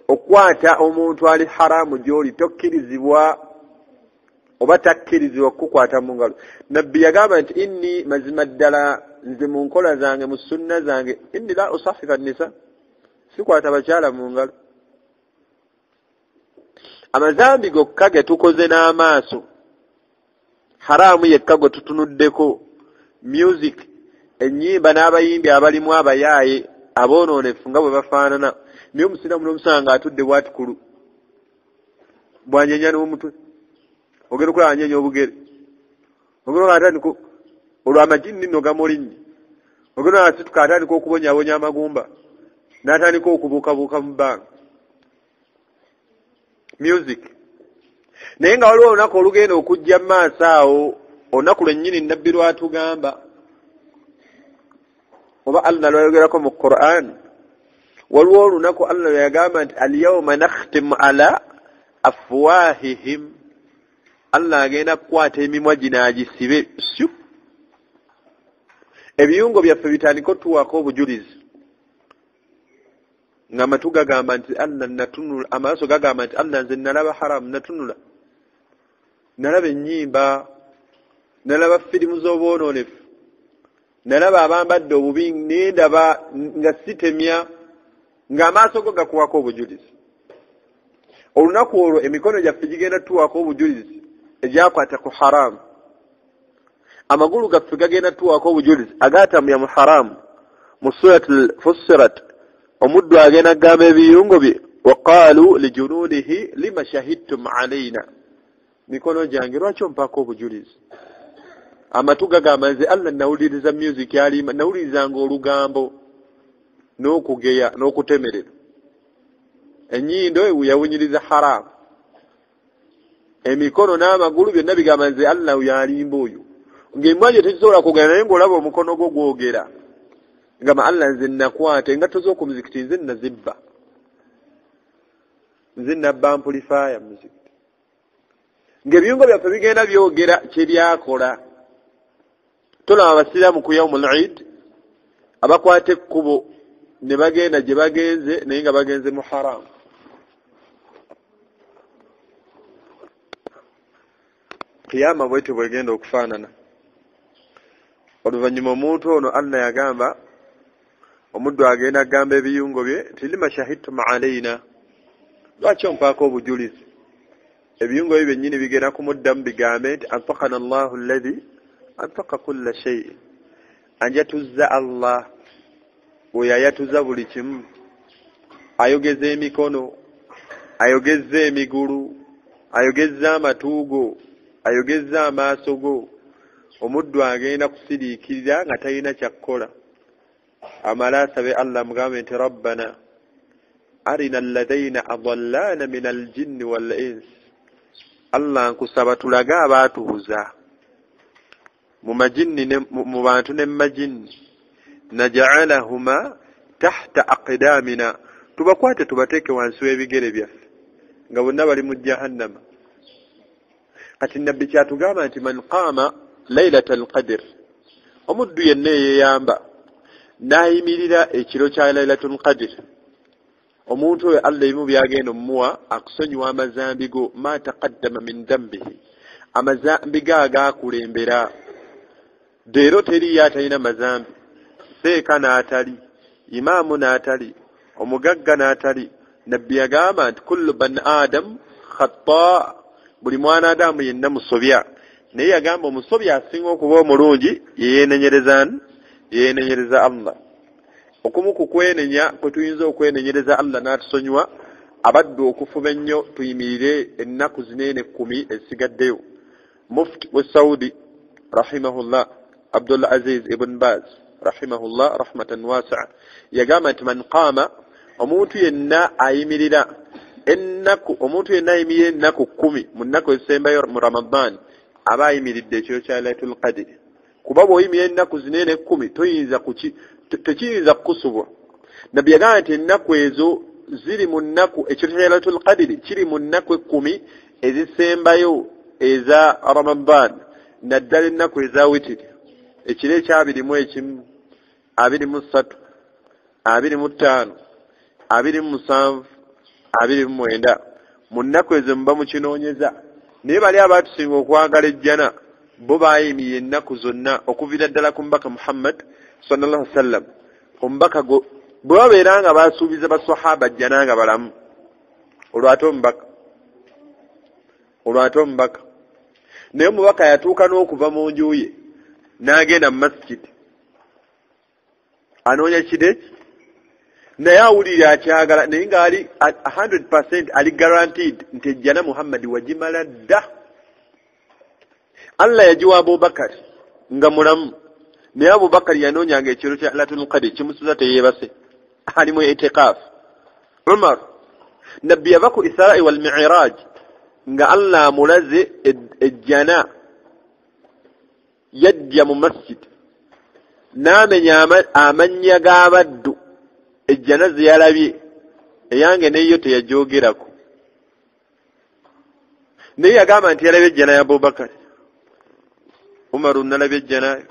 okukwata omuntu ali haramu gy'oli, tokkirizibwa oba takkirizibwa kukukwata mu ngalo. Nabbi yagamba nti inni, mazima ddala nze mu nkola zange mu sunna zange, inni la usahifa nnisa, sikwata bakyala mu ngalo. Amazambi gokka ge tukoze n'amaaso, haramu yekka gwe tutunuddeko, music, ennyimba n'abayimbi abalimu abayaaye aboonoonefu nga bwe bafaanana. Naye omusiraamu n'omusanga atudde bw'ati kulu bwanyenya n'omutwe, ogenda okulaba anyenya obugere, ogenda okulaba atandika olwo amajinni nno gamulinnye, ogenda olaba asituka atandika okubonyaabonya amagumba n'atandika okubuukabuuka mu bbanga. Music. Naye nga waliwo olunaku olugenda okujja mu maaso awo, olunaku lwennyini Nabbi lwatugamba oba Allah lwayogerako mu Qur'an. Waliwo olunaku Allah lwe yagamba nti alyawma nakhtimu ala afwahihim, Allah agenda kukwata emimwa gino agisibe syu, ebiyungo byaffe bitandike otuwaako obujulizi. Ng'amatu gagamba nti Allah natunula, amaaso gagamba nti Allah nze nalaba haramu, natunula, nalaba ennyimba, nalaba firimu z'obwonoonefu, nalaba abambadde obubi, nendaba nga sitemya, ng'amaaso go gakuwaako obujulizi. Olunaku olwo emikono gyaffe gigenda tuwaako obujulizi egyakwata ku haramu, amagulu gaffe gagenda tuwaako obujulizi agaatambulira mu haramu. Mu Suratul Fussirat omuddu agenda kugamba ebiyungo bye, waqaalu lijunuudihi lima shahidtum alaina, mikono gyange lwaki ompaako obujulizi? Amatu gagamba nze Allah nawuliriza music alimba, nawulirizanga olugambo n'okugeya n'okutemerera, ennyindo yawunyiriza haramu, emikono n'amagulu byonna bigamba nze Allah yalimba oyo. Ng'emimwa gyo tekisobola kwogera, naye ng'olaba omukono gwo gwogera, ngamba Allah nze nakwata engatto z'oku muzikiti, nze nazibba, nze nabba amplifier mu muzikiti. Ng'ebiyungo byaffe bigenda byogera kye byakola. Tolaba abasiraamu ku yaumul Eid abakwata ekkubo Ne bagenda gye bagenze, naye nga bagenze mu haramu. Kiyama bwetyo bwegenda okufaanana. Oluvannyuma omuntu ono Allah yagamba omuddu agenda agamba ebiyungo bye nti lima shahidtum alaina, lwaki ompaako obujulizi? Ebiyungo bye byennyini bigenda kumuddamu bigambe nti antakana Allahu alladhi antaka kulla shay'in, anjatuzza Allah oyo ayatuza buli kimu, ayogeza emikono, ayogeza emigulu, ayogeza amatu go, ayogeza amaaso go. Omuddu agenda kusiriikirira nga talina kyakkola, amale asabe Allah amugambe nti rabbana arina alladhaina adallana min aljinni wal ins, Allah nkusaba tulage abaatubuza mu majinni, mu bantu ne mu majinni, naj'alahuma tahta aqdamina, tubakwate tubateeke wansi w'ebigere byaffe nga bonna bali mu jahannama. Kati nabbi kyatugamba nti man qaama lailata alqadr, omuddu yenna eyeyamba n'ayimirira ekiro kya lailatul qadr, omuntu oyo Allah ebimu byagenda omumuwa akusonyiwa amazambi go, ma taqaddama min dambihi, amazambi ge agaakulembera. Leero teriyo atalina mazambi, seeka n'atali, imaamu n'atali, omugagga n'atali. Nabbi yagamba nti kullu bani adamu khata, buli mwana adamu yenna musobya, naye yagamba omusobya asinga okuba omulungi yeyenenyereza Allah. Okumu ku kwenenya kwe tuyinza okwenenyereza Allah n'atusonyiwa, abaddu okufuba ennyo tuyimirire ennaku zineene 10 ezisigaddeyo. Mufti we Saudi rahimahullah Abdul Aziz ibn Baz rahimahullah rahmatan wasi'a yagamba nti man qaama, omuntu yenna ayimirira ennaku, omuntu yenna ayimirira ennaku 10 mu nnaku ezisembayo mu Ramadan, aba ayimiridde ekiro kya Lailatul Qadr. Kuba bw'oyimirira ennaku zineene 10 toyinza tekiyinza kukusubwa. Nabbi yagamba nti ennaku ezo ziri mu nnaku, ekiro kya Lailatul Qadr kiri mu nnaku 10 ezisembayo eza Ramadan, naddala ennaku eza witiri, ekiro ekya 21, 23, 25, 27, 29. Mu nnaku ezo muba mukinoonyeza. Naye bali abaatusinga okwagala ejjana bo baayimiye ennaku zonna okuviira ddala ku mubaka Muhammad sallallahu alaihi wasallam. Omubaka bwe babeera nga basuubiza baswahaba jjana nga balamu, olwate omubaka. Naye omubaka yatuuka n'okuva mu nju ye n'agenda mu masjid anoonya kideki, naye awulira akyagala, naye ng'ali 100% ali guaranteed nti ejjana Muhammad wagimala dda. Allah yagiwa Abubakari nga mulamu, naye Abubakari yanoonyanga ekiro kya Lailatul Qadr kimusuza teyeebase, ali mu itikaaf. Umar, nabbi yava ku Israa wal Mi'raj nga Allah amulaze ejjana, yajja mu masjid n'amenya amannya g'abaddu ejjana ze yalabye, eyange neyo teyagyogerako, naye yagamba nti yalabye ejjana ya Abubakari, Umaru nalabye ejjanayo,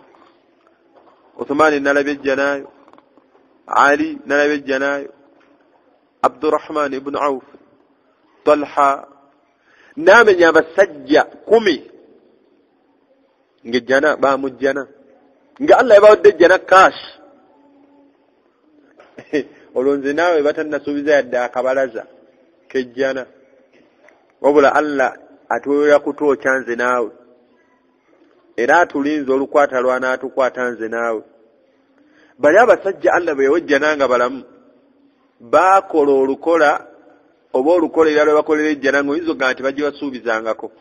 Uthumani nalabye ejjanayo, Ali nalabye ejjanayo, Abdurrahman ibn Auf, Talha. N'amenya abasajja 10 ng'ejjana bamujjana, nga Allah yabawadde ejjana cash. Olwo nze naawe batannasuubiza yadde akabalaza k'ejjana, wabula Allah atuwera kutwokya nze naawe, era atulinze olukwata lw'anaatukwata nze naawe. Bali abasajja Allah bwe yawa ejjana nga balamu, baakola olukola oba olukola era lwe bakolera ejjana ng'oyinza okugamba nti bagibasuubizangako.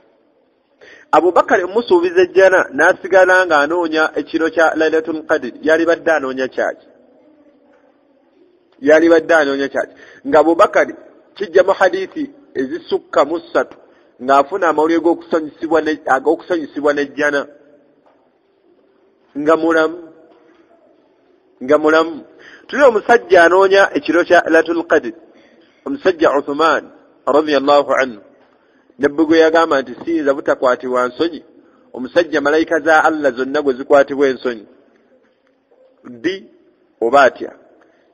Abubakari omusuubiza ejjana n'asigala ng'anoonya ekiro kya Lailatul Qadr, yalibadde anoonya kyaki? Yalibadde anoonya kyaki? Nga Abubakari kijja mu hadithi ezisukka mu 3 ng'afuna amawulire ag'okusanyusibwa n'ejjana nga mulamu. Tuli omusajja anoonya ekiro kya Lailatul Qadr, omusajja Uthman radhiyallahu anhu, nabbi gwe yagamba nti siyinza butakwatibwa nsonyi, omusajja malayika za Allah zonna gwe zikwatibwa ensonyi ddi oba atya.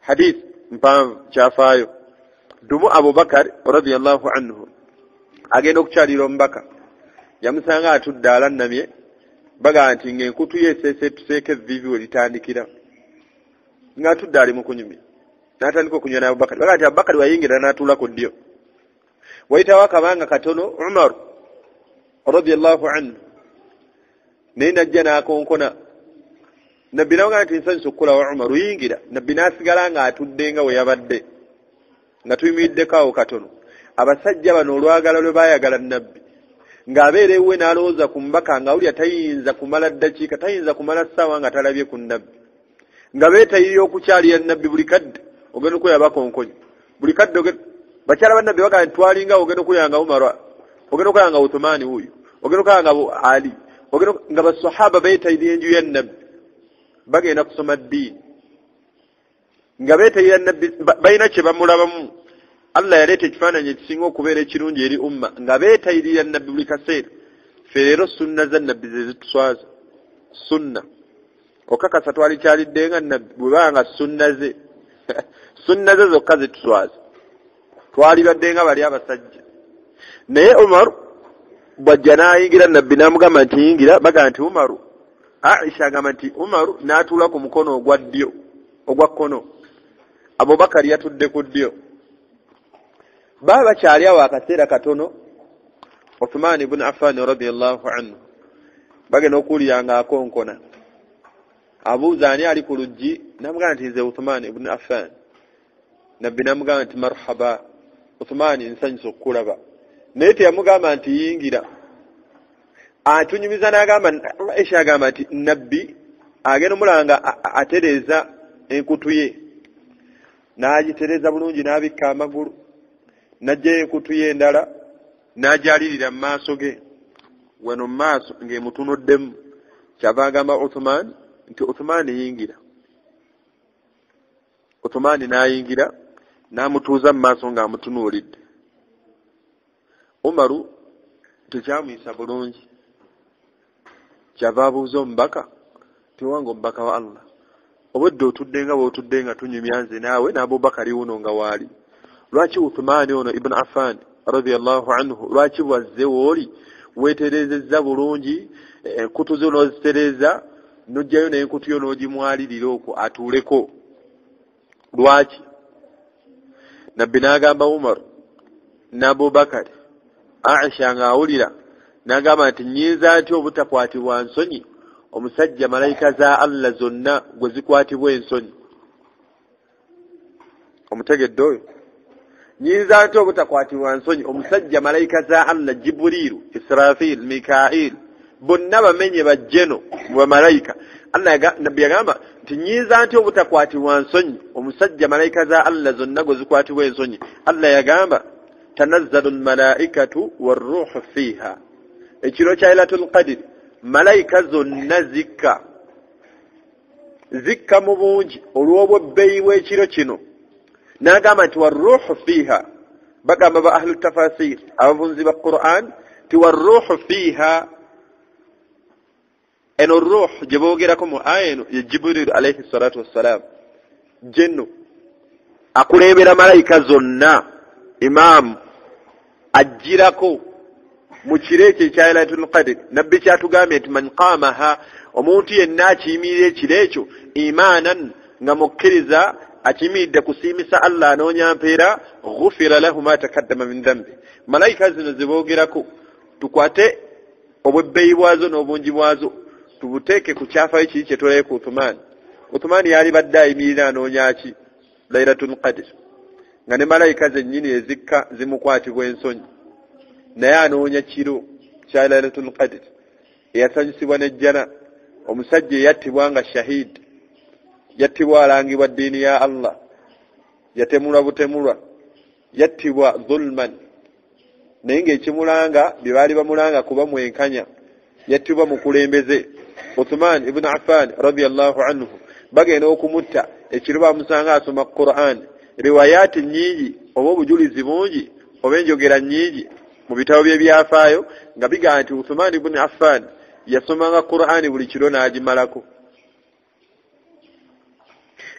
Hadith Mpanvu, kyafaayo. Dumu Abubakar radiyallahu anhu agenda okukyalira omubaka, yamusanga atudde alannamye, baga nti ng'enkutu ye eseeseetuseeko evviivi we litandikira, ng'atudde ali mu kunyumya. N'atandika okunywa n'Abubakari. Baga nti Abubakari wayingira n'atuula ku ddyo. Wayitawo akabanga katono, Umar radiyallahu anhu naye najja n'akonkona. Nabbi n'amugamba nti nsanyusa okukulaba Umar, yingira. Nabbi n'asigala ng'atudde nga we yabadde, nga tuyimiriddeko awo katono. Abasajja bano olwagala lwe baayagala Nabbi, ng'abeera ewuwe n'alowooza ku mubaka, ng'awulira tayinza kumala ddakiika, tayinza kumala ssaawa nga talabye ku Nabbi, nga beetayirira okukyalira Nabbi buli kadde. Ogenda okulaba bakonkonye buli kadde. Bakyala ba Nabbi bagamba nti twalinga ogenda okulaba nga Umar, ogenda okulaba nga Uthmaani wuuyo, ogenda okulaba nga Ali, nga basahaba beetayirira enju ya Nabbi, bagenda kusoma ddiini, nga beetayirira Nabbi, balina kye bamulabamu. Allah yaleeta ekifaananyi ekisinga okubeera ekirungi eri umma, nga beetayirira Nabbi buli kaseera. Ffe leero sunna za Nabbi ze zituswaza. Sunna okakasa twalikyalidde nga Nabbi bwe baba nga sunna ze sunna ze zokka zituswaza, twalibadde nga bali abasajja. Naye Umar bw'ajja n'ayingira, Nabbi n'amugamba nti yingira. Bagamba nti Umaru, Aisha agamba nti Umaru n'atuula ku mukono ogwa ddyo, ogwa kkono, Abubakari yatudde ku ddyo. Baba bakyali awo akaseera katono, Uthman ibn Affan radiyallahu anhu bagenda okuwulira ng'akonkona. Abuuza ani ali ku luggi, n'amugamba nti nze Uthman ibn Affan. Nabbi n'amugamba nti marhaba Uthman, nsanyusa okukulaba. Naye teyamugamba nti yingira. Atunyumiza n'agamba, Aisha agamba nti Nabbi agenda omulaba nga atereeza enkutu ye, n'agitereeza bulungi, n'abikka amagulu, n'aggyayo enkutu ye endala n'agyalirira mu maaso ge, wano mu maaso ng'emutunuddemu. Kyava agamba Uthman nti Uthman yingira. Uthman n'ayingira n'amutuuza mu maaso ng'amutunuulidde. Umaru tekyamuyisa bulungi, kyava abuuza omubaka nti owange omubaka wa Allah, obwedde otudde nga bw'otudde nga tunyumya nze naawe n'Abubakari wuno nga waali, lwaki Uthman ono ibn Affan radiyallahu anhu lwaki bwazze wooli weetereezezza bulungi enkutu zo n'ozitereeza, n'oggyayo n'enkutu yo n'ogimwalirira okwo atuuleko, lwaki? Nabbi n'agamba Umar n'Abubakari, Aisha ng'awulira, n'agamba nti nnyinza ntya obutakwatibwa nsonyi omusajja malayika za Allah zonna gwe zikwatibwa ensonyi? Omutegedde oyo? Nnyinza ntya obutakwatibwa nsonyi omusajja malayika za Allah, Jibuliiru, Israfil, Mikail, bonna bamenye bajjeno mu bamalayika. Allah Nabbi yagamba nti nnyinza ntya obutakwatibwa nsonyi omusajja malayika za Allah zonna gwe zikwatibwa ensonyi? Allah yagamba tanazzalu almalaikatu warruhu fiiha, ekiro kya Lailatul Qadr malayika zonna zikka, zikka mu bungi olw'obwebbeeyi bw'ekiro kino. N'agamba nti warruhu fiiha, bagamba ba ahlu tafasir, abavunzi ba Quran, nti warruhu fiiha, eno ruh gye boogerako mu aya eno ye Jibril alayhi salatu wassalam, jenno akulembera malayika zonna, imaamu ajjirako mu kiro ekyo ekya Lailatul Qadr. Nabbi kyatugambye nti man qamaha, omuntu yenna akiyimirira ekiro ekyo imaanan, nga mukkiriza, akiyimiridde kusiimisa Allah, anoonya mpeera, ghufira lahu ma takaddama min dhambi. Malayika zino ze boogerako tukwate obwebbeeyi bwazo n'obungi bwazo tubuteeke ku kyafaayo kiri kye tulaye ku Uthman. Uthman yali badde ayimirira anoonya ki? Lailatul Qadr, nga ne malayika zennyini ezikka zimukwatibwa ensonyi, naye anoonya kiro kya Lailatul Qadr eyasanyusibwa n'ejjana. Omusajja eyattibwa nga shahid, yattibwa alangibwa ddiini ya Allah, yatemulwa butemulwa, yattibwa dhulman, naye ng'ekimulanga bye baali bamulanga kuba mwenkanya, yattibwa mukulembeze. Uthman ibn Affan radiyallahu anhu bagenda okumutta ekiro bamusanga asoma Quran. Riwayaati nnyingi oba obujulizi bungi oba enjogera nnyingi mu bitabo by'ebyafaayo nga bigamba nti Uthman ibn Affan yasomanga Qur'ani buli kiro n'agimalako.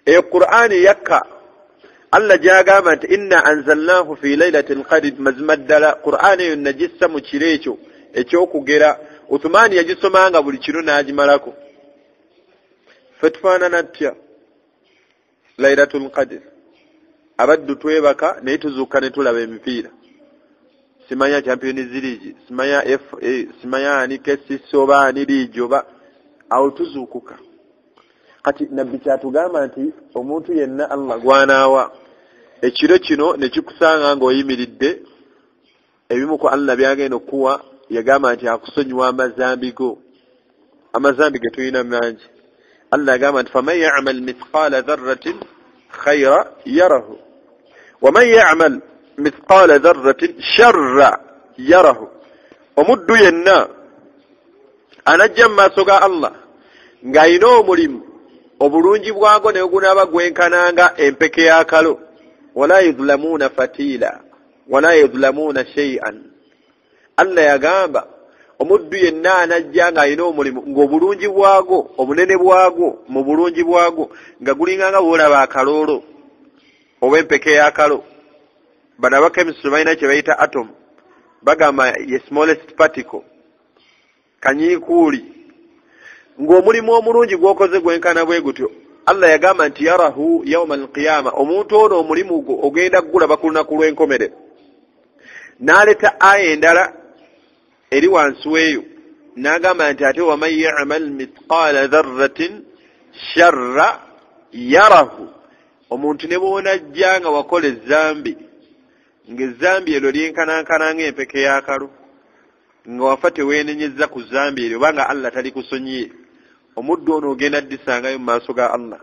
Eyo Qur'ani yakka Allah gyagamba nti inna anzalnahu fi lailatil qadr, mazima ddala Qur'an eyo nagissa mu kiro ekyo ekyokugera. Uthumani yagisomanga buli kiro n'agimalako. Ffe tufaanana tutya Lailatul Qadr? Abaddu twebaka naye tuzuuka ne tulaba emipiira, simanya Champions League, simanya FA, simanya ani KCC oba ani league oba, awo tuzuukuka. Kati nabbi kyatugamba nti omuntu yenna Allah gwanaawa ekiro kino ne kikusanga ng'oyimiridde, ebimu ku Allah byagenda okukuwa, yagamba nti akusonyiwa amazambi go. Amazambi ge tulina mangi. Allah yagamba nti faman ya'mal mithqala dharratin khayra yarahu waman ya'mal mithqala dharratin sharra yarahu. Omuddu yenna anajja mu maaso ga Allah ng'alina omulimu obulungi bwago ne gunaaba gwenkananga empeke y'akalo, wala yudlamuuna fatila wala yudlamuuna shay'an. Allah yagamba omuddu yenna anajja ng'alina omulimu ng'obulungi bwago obunene bwago mu bulungi bwago nga gulinganga bw'olaba akaloolo oba empeke y'akalo. Bano abakemisi balina kye bayita atom, bagamba ye smallest particle, kanyiikuuli. Ng'omulimu omulungi gw'okoze gwenkana bwe gutyo, Allah yagamba nti yarahu yauma alqiyama, omuntu ono omulimu gwo ogenda kugulaba ku lunaku lw'enkomerero. N'aleeta aya endala eri wansi w'eyo n'agamba nti ate waman yamal mithqala dharratin sharra yarahu, omuntu ne bw'onajja nga wakola ezambi, ng'ezambi eryo lyenkanankana ng'empeke y'akalo, nga wafa teweenenyezza ku zambi eryo obanga Allah talikusonyiye, omuddu ono ogenda ddisangayo mu maaso ga Allah.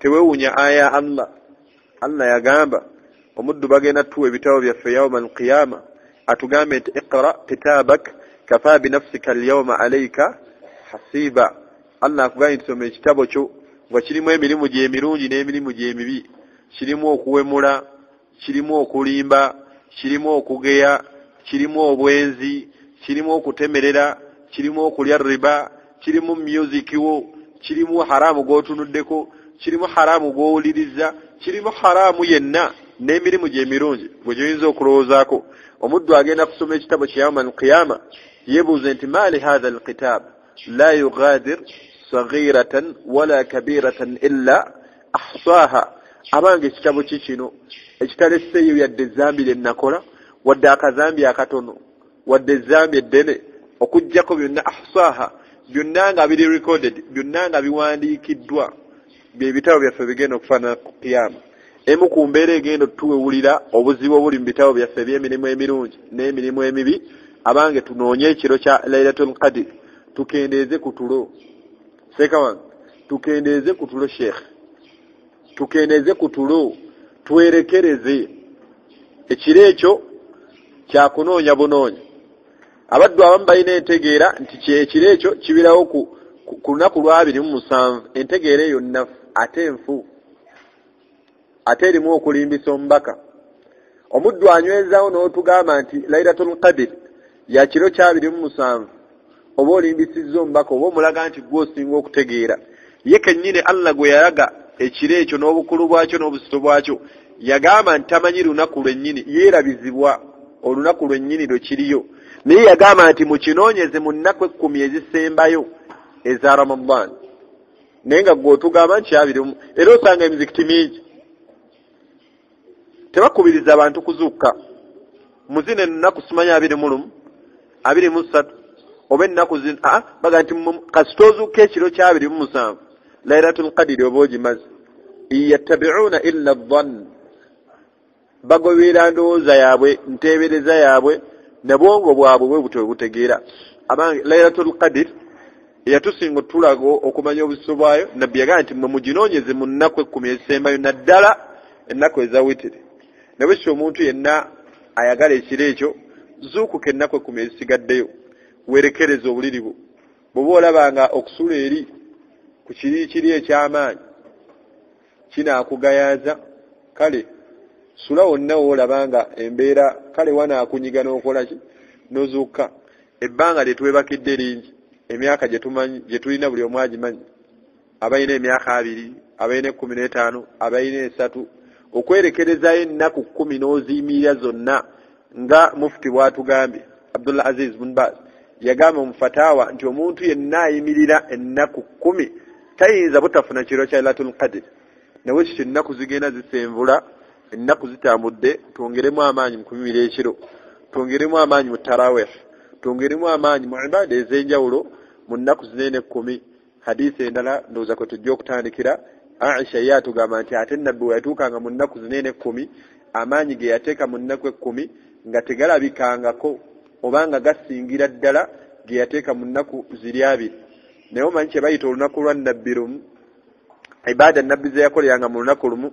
Teweewuunya aya Allah. Allah yagamba omuddu bagenda tuwa ebitabo byaffe yauma alqiyama, atugambe nti iqra kitabak kafa binafsika alyawma alayka hasiba. Allah akugambye nti soma ekitabo kyo nga kirimu emirimu gye emirungi n'emirimu gye emibi, kirimu okuwemula, kirimu okulimba, kirimu okugeya, kirimu obwenzi, kirimu okutemerera, kirimu okulya riba, kirimu music wo, kirimu haramu gw'otunuddeko, kirimu haramu gw'owuliriza, kirimu haramu yenna n'emirimu gye emirungi gwe gyoyinza okulowoozaako. Omuddu agenda kusoma ekitabo kye yauma alqiyama, yeebuuze nti maali hatha alkitab la yugadir saghiratan wala kabiratan illa ahsaha. Abange ekitabo ki kino ekitaleseeyo yadde ezambi lye nnakola, wadde akazambi akatono, wadde ezambi eddene, okuggyako byonna ahsaha, byonna nga biri recorded, byonna nga biwandiikiddwa, bye bitabo byaffe bigenda okufaanana ku kiyama. Emu ku mbeera egenda otuwewulira obuzibu obuli mu bitabo byaffe eby'emirimu emirungi n'emirimu emibi, abange tunoonye ekiro kya Lailatul Qadr, tukendeeze ku tulo. Seeka wange, tukendeeze ku tulo sheikh, tukendeeze ku tulo, twerekereze. Ekiro ekyo kyakunoonya bunoonya. Abaddu abamu balina entegeera nti ekiro ekyo kibirawo ku lunaku lwa 27. Entegeera eyo nnafu ate enfu, ate erimu okulimbisa omubaka. Omuddu anywezaawo n'otugamba nti Lailatul Qadr ya kiro kya 27, oba olimbisizza omubaka, oba omulaga nti gwe osinga okutegeera. Ye kennyini Allah gwe yalaga ekiro ekyo n'obukulu bwakyo n'obuzito bwakyo, yagamba nti tamanyi lunaku lwennyini, yeerabizibwa olunaku lwennyini lwe kiriyo, naye yagamba nti mukinoonyeze mu nnaku 10 ezisembayo eza Ramadan. Naye nga gwe otugamba nti 20, era osanga emizikiti mingi tebakubiriza abantu kuzuukuka muzino ennaku simanya 21, 23 oba ennaku zino, baga nti kasita ozuukuka ekiro kya 27 Lailatul Qadr oba ogimaze. Yattabi'una illa dhann, bagoberera ndowooza yaabwe, nteebereza yaabwe, nabwongo bwabwe bwe butyo butegeera. Abange Lailatul Qadr yatusinga otulaga okumanya obuzito bwayo. Nabbi yagamba nti mmwe muginoonyeze mu nnaku 10 ezisembayo, naddala ennaku eza witiri. Ne bwe kityo omuntu yenna ayagala ekiro ekyo, zuukuka ennaku 10 ezisigaddeyo, weerekereze obuliri bwo. Bw'oba olaba nga okusula eri ku kiri kiri eky'amaanyi kinaakugayaaza, kale sula wonna w'olaba nga embeera kale wanaakunyiga n'okola ki, n'ozuukuka. Ebbanga lye twebakidde lingi, emyaka gye tumanyi gye tulina buli omu agimanyi, abalina emyaka 20, abalina 15, abalina 3, Okwerekerezayo ennaku 10 n'oziyimirira zonna nga mufti bw'atugambye Abdullah Aziz bin Baz yagamba mu fatawa nti omuntu yenna ayimirira ennaku 10 tayinza butafuna kiro kya Lailatul Qadr. Nawe kiki ennaku zigenda zisenvula, ennaku zitambudde, twongeremu amaanyi mu kuyimirira ekiro, twongeremu amaanyi mu tarawih, twongeremu amaanyi mu ibada ez'enjawulo mu nnaku zinene 10. Hadisi endala ndowooza kwe tujja okutandikira. Aisha ye atugamba nti ate nabbi we yatuukanga mu nnaku zinene 10, amaanyi ge yateeka mu nnaku 10 nga tegalabikangako oba nga gasingira ddala ge yateeka mu nnaku ziri 2. Naye omanyi kye bayita olunaku lwa nabbi lumu, ibada nabbi ze yakoleranga mu lunaku lumu,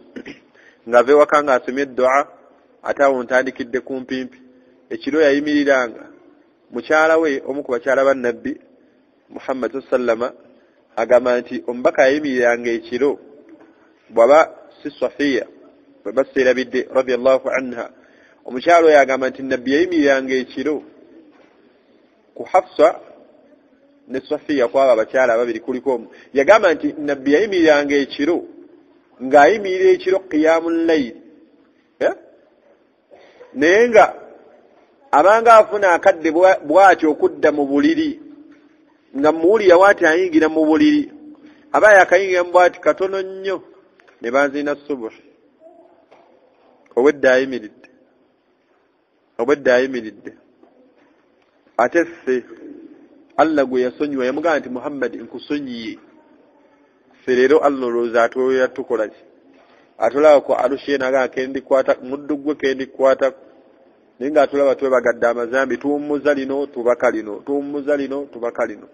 ng'ava ewaka ng'asomye eddua, ate awo ntandikidde kumpimpi. Ekiro yayimiriranga mukyala we, omu ku bakyala ba nabbi Muhammad sallama, agamba nti omubaka yayimiriranga ekiro bw'aba si Safiya bwe baseerabidde radiyallahu anha. Omukyala oyo agamba nti nabbi yayimiriranga ekiro ku Hafsa ne Safiya, kwabo abakyala ababiri kuliko omu. Yagamba nti nabbi yayimiriranga ekiro ng'ayimirira ekiro qiyamul layl, naye nga abanga afuna akadde bw'atyo okudda mu buliri, nga muwulira bw'ati ayingira mu buliri, aba yakayingira mu bw'ati katono nnyo ne banzina subuhi. Obwedda ayimiridde, obwedda ayimiridde. Ate ffe Allah gwe yasonyiwa yamugamba nti Muhammad nkusonyiye. Ffe leero Allah olowooza atwolera tukola ki? Atulaba ku arushi n'agamba kendikwata muddu gwe kendikwata, naye ng'atulaba twebagadde amazambi, tuwummuza lino tubaka lino, tuwummuza lino tubaka lino.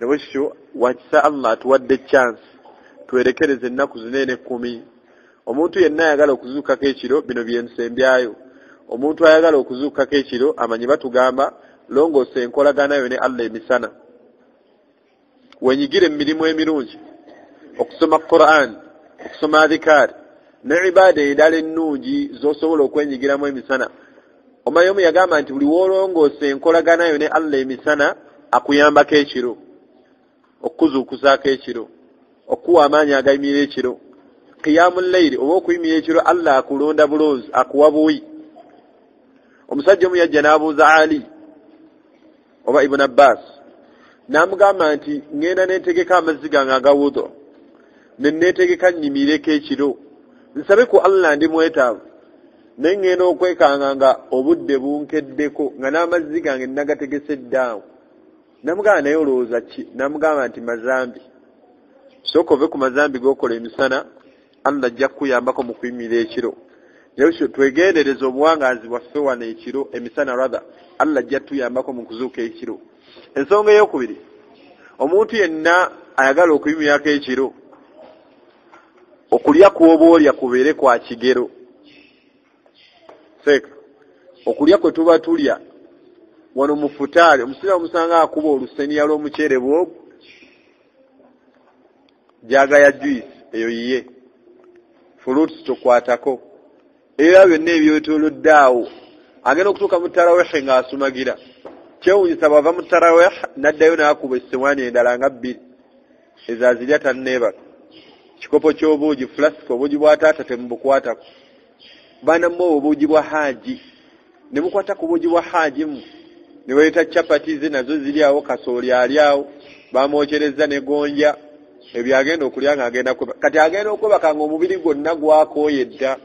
Ne bwe kityo wakisa Allah atuwadde chance twerekereze ennaku zinene 10. Omuntu yenna ayagala okuzuukako ekiro, bino bye nsembyayo. Omuntu ayagala okuzuukako ekiro amanyi batugamba longoosa enkolagana yo ne Allah emisana, wenyigire emirimu emirungi, okusoma Quran, okusoma adhikari ne ibada endala ennungi z'osobola okwenyigiramu emisana. Omanyi omu yagamba nti buli w'olongoosa enkolagana yo ne Allah emisana akuyambako ekiro, okukuzuukusaako ekiro, okuwa amaanyi agayimirira ekiro. Qiyamul layli oba okuyimirira ekiro Allah akulonda bulonzi, akuwa buwi. Omusajja omu yajja n'abuuza Ali oba Ibn Abbas, n'amugamba nti ŋŋenda neetegeka amazzi gange aga wudu, ne neetegeka nnyimireko ekiro, nsabe ku Allah ndi mwetaavu, naye ŋŋenda okwekanga nga obudde bunkeddeko, nga n'amazzi gange nagategese ddaawo. Namugamba naye olowooza ki? Namugamba nti mazambi, sooka ove ku mazambi g'okola emisana, Allah ajja kukuyambako mu kuyimirira ekiro. Naye twegendereze obuwangaazi bwaffe wano ekiro, emisana rather, Allah ajja tuyambako mu kuzuuka ekiro. Ensonga eyokubiri, omuntu yenna ayagala okuyimirirako ekiro, okulya kw'oba olya kubeere kwa kigero. Seeka okulya kwe tuba tulya wano mu futaali, omusiraamu omusanga akuba oluseniya lw'omuceere bw'ogwo, jaaga ya juice eyo yiye, fruits tokwatako, era byonna ebyetoolodde awo. Agenda okutuuka mu tarawehe ng'asumagira. Kyewuunyisa bw'ava mu tarawehe n'addayo n'akuba essewaani endala nga 2 ezaazirya tanneebaka. Kikopo ky'obuugi, fulasika, obuugi bwa taata temubukwatako. Baana mmwe obuugi bwa haaji, ne mukwata ku buugi bwa haaji mu ne baleeta chapati ze nazo ziri awo, kasooli ali awo, bamwokyerezza ne gonja, ebyo agenda okulya ng'agenda kwebaka. Kati agenda okwebaka ng'omubiri gwonna gwakooye dda,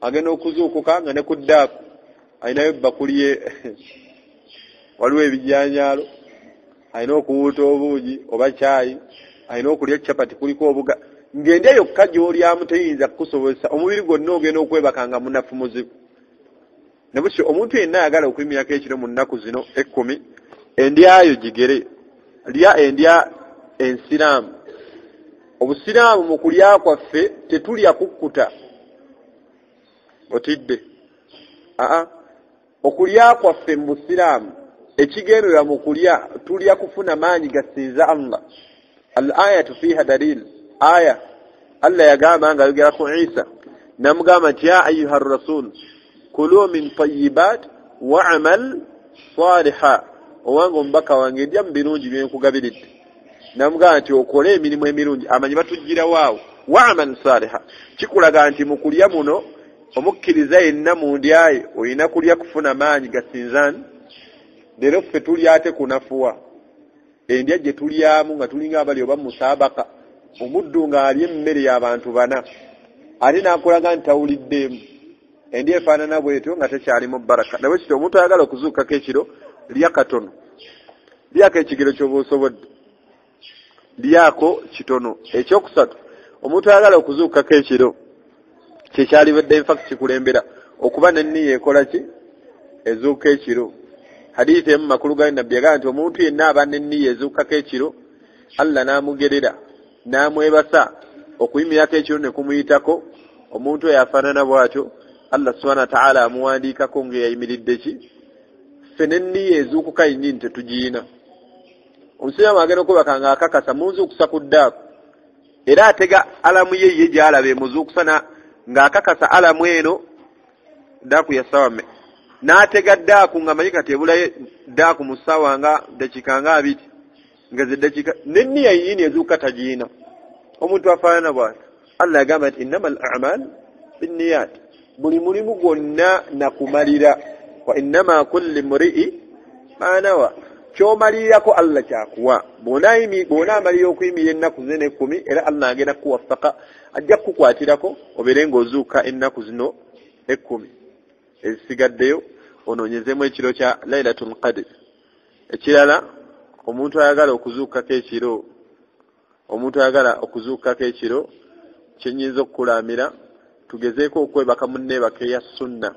agenda okuzuukuka nga ne ku ddaako alinayo ebbakuli ye, waliwo ebijanjaalo, alina okuwuuta obuugi oba caayi, alina okulya chapati kuliko obuga. Ng'endya yokka gy'olyamu teyinza kukusobozesa, omubiri gwonna ogenda okwebaka nga munafu muzibu. Ne bwe kityo omuntu yenna ayagala okuyimirako ekiro mu nnaku zino 10, endyayo gigere, lya endya ensiraamu. Obusiraamu mu kulya kwaffe tetulya kukkuta, otidde. Okulya kwaffe mu busiraamu ekigendererwa mu kulya, tulya kufuna maanyi gasinza Allah. Al ayatu fiha dalil. Aya Allah yagamba nga ayogera ku Isa, namugamba nti ya ayuha rasul kulu min tayyibat wa'mal saliha, owange omubaka wange ndya mu birungi bye nkugabiridde. Namugamba nti okole emirimu emirungi. Amanyi batugirawo awo wa'mal saliha, kikulaga nti mu kulya muno Omukkiriza yenna mu ndyaye olina kulya kufuna maanyi gasinzaani. Leero ffe tulya ate kunafuwa. Endya gye tulyamu nga tulinga abali oba musaabaka, omuddu ng'alya emmere y'abantu bana ate n'akulaga nti tawuliddeemu. Endya efaanana bwetyo nga tekyalimu baraka. Nawe kityo omuntu ayagala okuzuukako ekiro, lya katono, lyako ekigero ky'oba osobodde, lyako kitono. Ekyokusatu, omuntu ayagala okuzuukako ekiro kyekyalibadde infact kikulembera okuba nenniya ekola ki ezuuka ekiro. Hadithi emu makulu ga Nabbi yagamba nti omuntu yenna aba nenniya ezuukako ekiro, Allah n'amugerera n'amwebasa okuyimirako ekiro ne kumuyitako, omuntu oyo afaanana bw'atyo Allah subhanahu wa ta'ala amuwandiikako ng'eyayimiridde ki. Ffe nenniya ezuukuka yennyini tetugiyina. Omusiraamu agenda okwebaka ng'akakasa munzuukusa ku ddaaku, era atega alamu ye ye gy'alaba emuzuukusa ng'akakasa alamu eno ddaaku ya ssaawa mme, n'atega ddaaku ng'amanyi kati ebulayo ddaaku mu ssaawa nga ddakiika nga 20, nga ze ddakiika nenniya yennyini ezuukuka tagiyina. Omuntu afaanana bw'atyo Allah yagamba nti innama al a'mal binniyat, buli mulimu gwonna nakumalira, wa innama kulli mri'i ma nawa, kyomalirako Allah kyakuwa. Bw'onaamalira okuyimirira ennaku zino 10, era Allah agenda kukuwafaka, ajja kukukwatirako obeere ng'ozuuka ennaku zino 10 ezisigaddeyo, onoonyezemu ekiro kya Lailatul Qadr. Ekirala, omuntu ayagala okuzuukako ekiro, omuntu ayagala okuzuukako ekiro, kyenyinza okukulamira, tugezeeko okwebaka mu nneebaka eya sunna.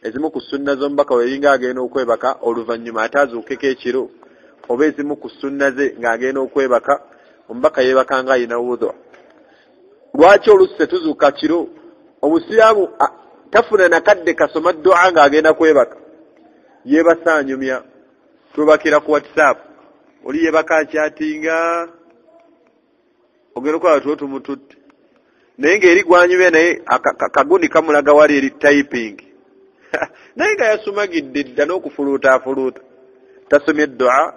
Ezimu ku sunna z'omubaka weringa agenda okwebaka oluvannyuma ate azuukeko ekiro, oba ezimu ku sunna ze ng'agenda okwebaka, omubaka yeebaka nga alina wudhu. Lwaki oluusi tetuzuuka kiro? Omusiraamu tafuna nakadde kasoma ddu'a ng'agenda kwebaka, yeebasa anyumya. Twebakira ku WhatsApp, oli yeebaka akyatinga, ogenda okulaba tuwo tumututte, naye ng'eri gwanyumya naye kagundi kamulaga wali eri typing naye nga yasumagidde dda n'okufuluuta afuluuta, tasomye ddu'a,